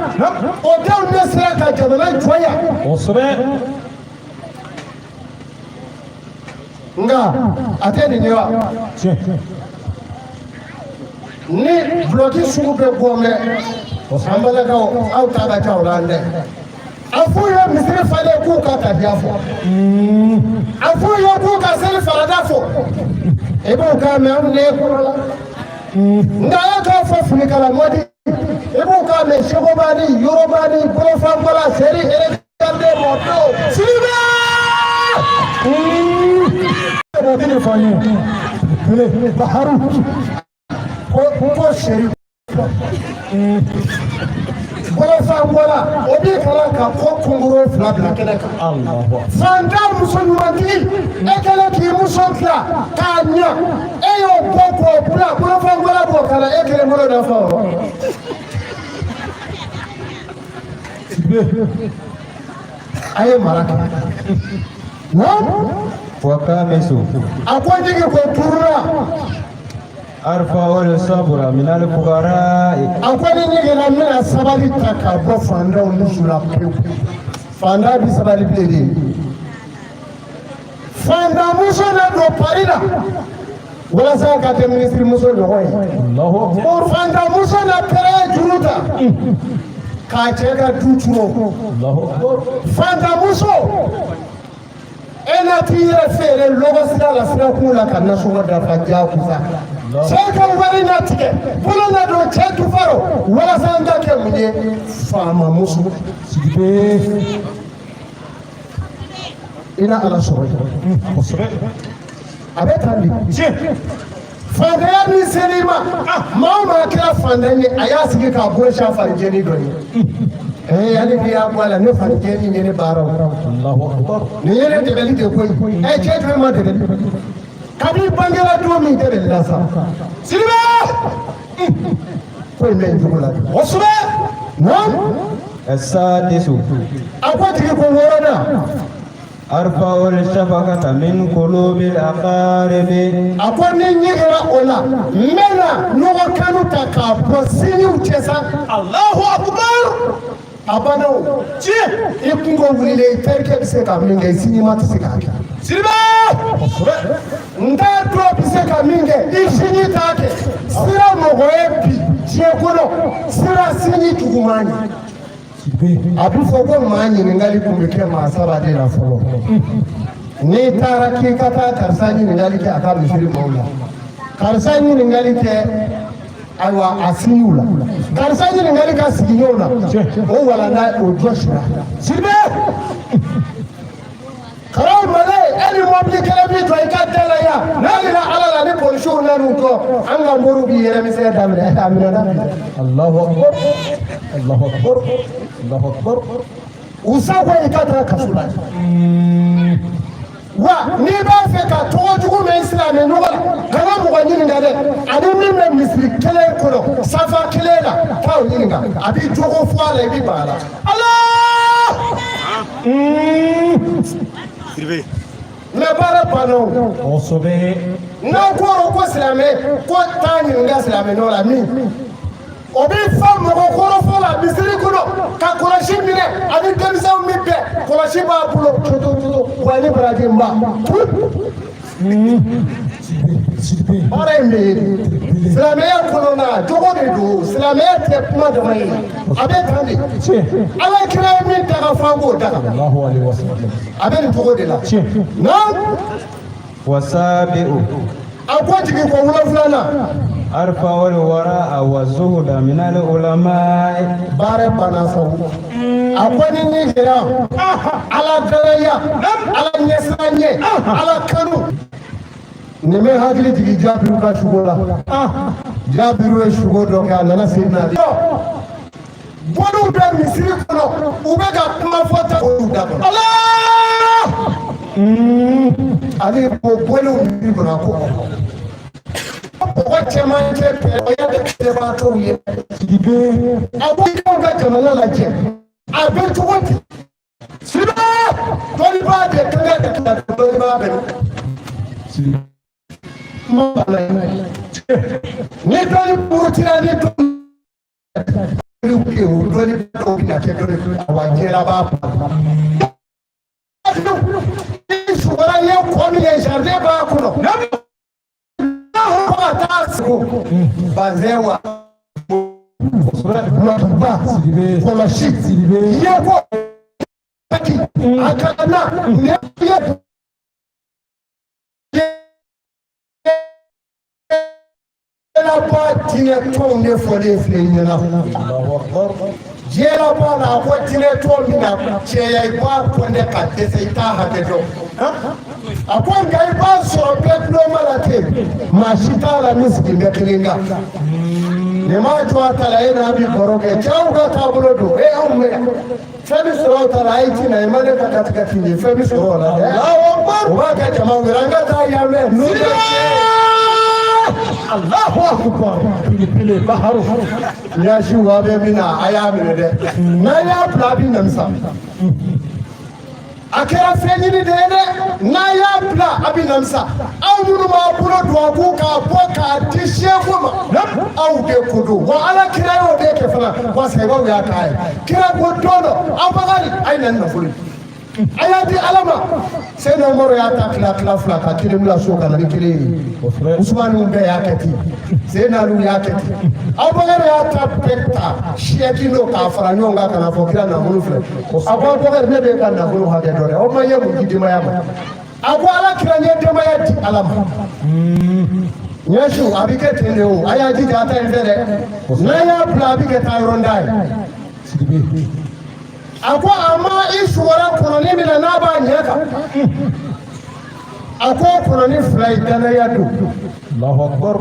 o denw de sera ka jamana jɔ yan. Nka a tɛ nin ye wa? Ni dulɔki sugu bɛ bɔ mɛ, an balakaw, aw ta ka ca o la dɛ. A fɔ f'u ye misiri falen k'u ka tahiya fɔ, a f'u ye k'u ka seli farada fɔ. I b'o k'a mɛn anw ne kɔrɔ la, nka e k'a fɔ finikala mɔdi, i b'o k'a mɛn segobani, yorobani, bolofanbɔla, seri erekande mɔdo Sidibe. Baharu. Ko seri bolofanbɔla, o b'i kalan ka ko kunkuru fila bila kɛnɛ kan. Fantan muso ɲumantigi, e kɛlen k'i muso dilan k'a ɲa, e y'o bɔ k'o bila bolofanbɔla b'o kalan, e kelen bolo da fa o. A ye mara kɛ. Wakamisu. A ko jigi ko duurunan. Arfa'ul sabra minal fuqara'i. A ko ni ɲiginna, n bɛna sabali ta k'a bɔ fantanw dusu la pewu. Fantan bɛ sabali bilen de. Fantan muso na don pari la walasa ka kɛ minisiri muso ɲɔgɔn ye. Fantan muso na pɛrɛn juru ta k'a cɛ ka du turo. Fantan muso, e na t'i yɛrɛ feere lɔgɔ sira la, sirakun la, ka nasɔngɔ dafa diyagosa. Cɛ ka wari na tigɛ, bolo na don cɛ dufa rɔ walasa n ka kɛ mun ye? Faama muso. Sidibe. I na Ala sɔrɔ yen. Kosɛbɛ. A bɛ tan de. Fantanya min ser'i ma, maa o maa kɛra fantan ye, a y'a sigi k'a bolo siɲɛ farijɛni dɔ ye. Ee, hali n'i y'a bɔ a la, ne farijɛni ye ne baara o. Nin ye ne dɛmɛli de koyi. Ɛ, cɛ jumɛn ma dɛmɛli? Kabi bangera don min dɛmɛli la sa. Sidibe! Ko in bɛ nin cogo la. Kosɛbɛ. Naam. Asadisu. A ko tigi ko wɔɔrɔnan. Arfa'ul shafaqata min qulubil aqaribi. A ko ni ɲigira o la, n bɛna ɲɔgɔn kanu ta k'a bɔ sinjiw cɛ sa. Allahu akbar. A banna o. Tiɲɛ. I kungo wulilen, i terikɛ bɛ se ka min kɛ, i sinjima tɛ se k'a kɛ. Sidibe. Kosɛbɛ. N t'a dɔn bɛ se ka min kɛ, i sinji t'a kɛ. Sira mɔgɔ ye bi diɲɛ kɔnɔ, sira sinji juguman ye. A bɛ fɔ ko maa ɲininkali tun bɛ kɛ maa saba de la fɔlɔ. N'i taara k'i ka taa karisa ɲininkali kɛ a ka misiri maaw la, karisa ɲininkali kɛ ayiwa a sinjiw la, karisa ɲininkali ka sigiɲɔgɔnw na, o walanda o jɔsira. Sidibe. Karaw male, e ni mɔbili kelen b'i jɔ i ka da la yan, n'a yira Ala la ni polisiw nan'u jɔ, an ka moriw b'i yɛrɛmisɛn daminɛ, a minɛna. Allahu akbar. Allahu akbar. Allahu akbar. U sago i ka taa kaso la. Wa n'i b'a fɛ ka tɔgɔ jugu mɛn silamɛ ɲɔgɔn la, kana mɔgɔ ɲininka dɛ, ani min bɛ misiri kelen kɔnɔ, safa kelen la, taa o ɲininka, a b'i jogo fɔ a la, i b'i ban a la. Allah. Mɛ baara banna o. Kosɛbɛ. N'aw ko ko silamɛ ko taa ɲininka silamɛ nɔ la min, o bɛ fɔ mɔgɔ kɔrɔfɔ la misiri kɔnɔ ka kɔlɔsi minɛ, ani denmisɛnw min bɛɛ kɔlɔsi b'a bolo cogo cogo wa ni baraji n ba. Sidibe. Baara in bɛ yen silamɛya kɔnɔna jogo de don, silamɛya tɛ kuma dama ye, a bɛ tan de. Ala kira ye min daga f'an k'o daga. Allahu alaihi wasallam. A bɛ nin cogo de la. Tiɲɛ. Naam. Wasabi'u. A ko jigin ko wolonfilanan. Arfa'ul wara'a wa zuhda minal ulama'i. Baara banna sa. A ko ni min kɛra Ala danaya, Ala ɲɛsiranɲɛ, Ala kanu. Nin bɛ hakili jigin Jabiru ka sugo la. Jabiru ye sugo dɔ kɛ, a nana se na. Bɔliw bɛ misiri kɔnɔ, u bɛ ka kuma fɔ ta olu da kɔnɔ. Allah. Ale ko bɔliw misiri kɔnɔ, a ko mɔgɔ cɛmancɛ pɛrɛya bɛ kɛlɛbaatɔw ye. Sidibe. A ko denw ka jamana lajɛ, a bɛ cogo di? Sidibe. Dɔnnibaa de kan ka kɛ dɔnnibaa bɛ. Kuma b'a la ni dɔnni murutira, ni dɔnni o dɔnni dɔw bɛna kɛ dɔnni, awa jɛra b'a ban. Ni sugora ye kɔ min ye, jardin b'a kɔnɔ. Fo ka taa sigi bazɛn wa. Kosɛbɛ. Dulɔkiba. Sidibe. Kɔlɔsi. Sidibe. Yeko. A ka na ne ye diɲɛlabɔ diinɛ tɔnw de fɔlen filɛ i ɲɛna. Diɲɛlabɔ la, a ko diinɛ tɔn min na cɛya, i b'a kɔndɛ ka dɛsɛ, i t'a hakɛ dɔn. A ko nka i b'a sɔrɔ bɛɛ tuloma la ten, maa si t'a la min sigi bɛ kelen kan. Nin m'a jɔ a ta la, e n'a bi baro kɛ, cɛw ka taabolo don. E anw bɛ yan, fɛn bɛ sɔrɔ o ta la, a ye ci na, i ma ne ka katikati ye, fɛn bɛ sɔrɔ o la dɛ. O b'a kɛ jama wɛrɛ, an ka taa yan fɛ. Allahu akbar. Pilipili baharu. Ɲasi wa bɛ min na, a y'a minɛ dɛ. N'an y'a bila, a bɛ namisa. A kɛra fɛn ɲini de ye dɛ. N'a y'a bila, a bɛ namisa. Aw minnu b'a bolo don a kun k'a bɔ k'a di sefu ma, aw de ko don wa. Ala kira y'o de kɛ fana wa, sahibaw y'a k'a ye. Kira ko don dɔ, Abubakari, a ye na ni nafolo ye, a y'a di Ala ma. Seyidina Umaru y'a ta tila tila fila, ka kelen bila so ka na ni kelen ye. Usumani bɛɛ y'a kɛ ten, Seyidina Aliyu y'a kɛ ten. Abubakari y'a ta bɛɛ ta seegin don k'a fara ɲɔgɔn kan ka na fɔ kira nafolo filɛ. A ko Abubakari, ne b'e ka nafolo hakɛ dɔn dɛ, o ma ye mun di denbaya ma? A ko Ala kira, n ye denbaya di Ala ma. Ɲɛsiw, a bɛ kɛ ten de o. A y'a jija a ta in fɛ dɛ. N'an y'a bila, a bɛ kɛ taa yɔrɔ da ye. A ko a ma i sugora kɔnɔni min na, n'a b'a ɲɛ kan, a ko kɔnɔni fila ye danaya don. Allahu akbar.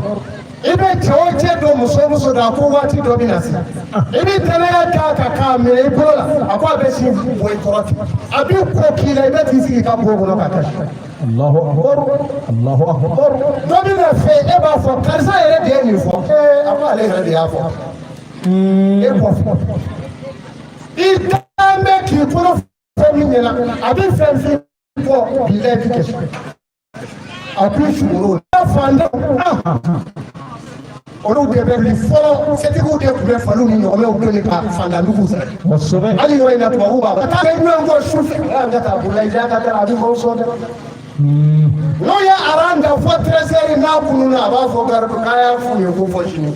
I bɛ cɛ o cɛ don, muso o muso don, a ko waati dɔ bɛ na se, i bɛ danaya d'a kan k'a minɛ i bolo la, a ko a bɛ sin bɔ i kɔrɔ ten, a bɛ ko k'i la, i bɛ t'i sigi i ka bon kɔnɔ ka kasi. Allahu akbar. Allahu akbar. Dɔ bɛ na fɛ, e b'a fɔ karisa yɛrɛ de ye nin fɔ. Ee, a ko ale yɛrɛ de y'a fɔ e kɔfɛ. I dalen bɛ k'i bolo fɛn min ɲɛna, a bɛ fɛn fɛn fɔ bilayi bi kɛ. A k'u sugoro fantanw, olu de bɛ wuli fɔlɔ. Setigiw de tun bɛ faliw ni ɲɔgɔmɛw doni ka fantanduguw sɛgɛrɛ. Hali yɔrɔ in na, tubabuw b'a fɔ taa bɛ ɲɔgɔn kɔ su fɛ, an ka taa bolola i ka taa, a bɛ maaw sɔn dɛ. N'o ye aran da fɔ 13h, n'a kununa, a b'a fɔ garidi k'a y'a f'u ye ko fɔ sini.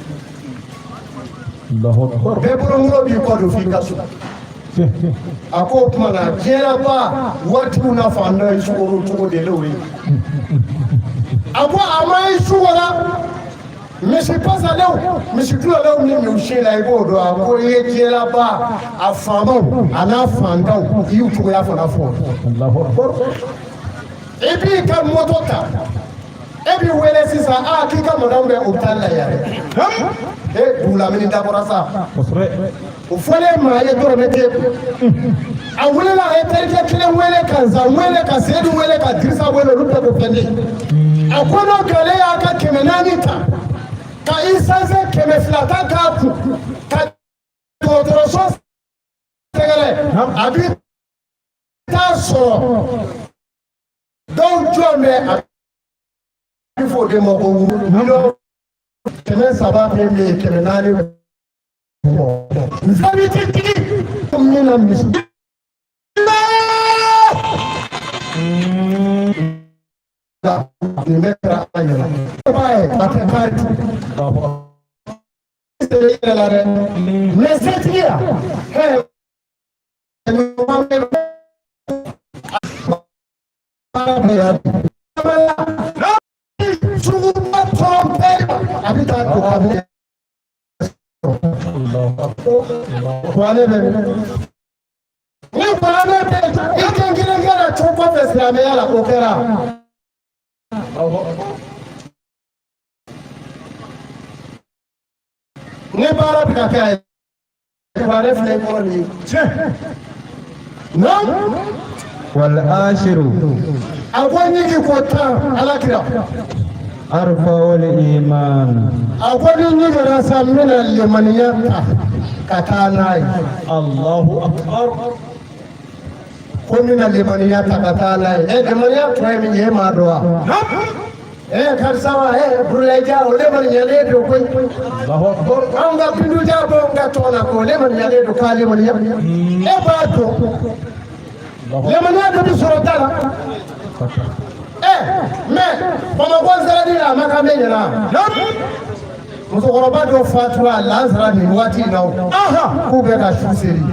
Allahu akbar. Bɛɛ bolonkolon b'i kɔ don f'i ka so. A ko o tuma na, diɲɛlaba waritigiw n'a fantanw ye sukoro cogo de l'o ye. A ko a ma i sukora misi pasalenw, misi dulɔlenw ni misiw la, i b'o dɔn. A ko i ye diɲɛlaba a faamaw a n'a fantanw, i y'u cogoya fana fɔ. Allahu akbar. I b'i ka moto ta, e b'i wele sisan, a k'i ka madamu bɛ hôpital la yan dɛ. E dugulamini dabɔra sa. Kosɛbɛ. O fɔlen ma, a ye dɔrɔmɛ t'e kun. A welela, a ye terikɛ kelen wele, ka Nzan wele, ka Seyidu wele, ka Dirisa wele, olu bɛɛ ko fɛn tɛ yen. A ko n'o kɛlen, y'a ka 400 ta ka isanse 200 ta k'a kun ka dɔgɔtɔrɔso sɛgɛrɛ. A bɛ taa sɔrɔ dɔw jɔn bɛ, a bɛ fɔ o de ma ko wuru 300 min bɛ yen, 400 bɔ. Nsabi ti tigi min na misi. Nin bɛɛ kɛra ala ɲɛna. E b'a ye, a tɛ kari. I yɛrɛ la dɛ. Mɛ setigiya. Ɲuman bɛ baara bɛɛ y'a di. Suguba tɔrɔ bɛɛ, a bɛ taa don a bɛ kuranɛ bɛ minɛ. Ni kuranɛ bɛ i den kelen kɛ na co kɔfɛ silamɛya la, o kɛra. Ni baara bɛ ka kɛ a ye, kuranɛ filɛ i kɔrɔ nin ye. Naam. والعاشر A ko ɲigi ko 10, ala kira. أرفع الإيمان A ko ni ɲigira sa, n bɛna limaniya ta ka taa n'a ye. Allahu akbar. Ko n bɛna limaniya ta ka taa n'a ye. Ɛ, limaniya tɔ ye min ye, e m'a dɔn wa? Ɛ, karisa wa, ɛ, Burulayi o limaniyalen don koyi. Allahu akbar. Anw ka Binduja bɔ n ka tɔn na, k'o limaniyalen don, k'a limaniya. E b'a dɔn limaniya dɔ bɛ sɔrɔ da la. Ɛ, mɛ Bamakɔ nsɛrɛni la, a ma kan bɛ ɲɛna. Musokɔrɔba dɔ fatura lansara nin waati in na o. K'u bɛ ka su seli.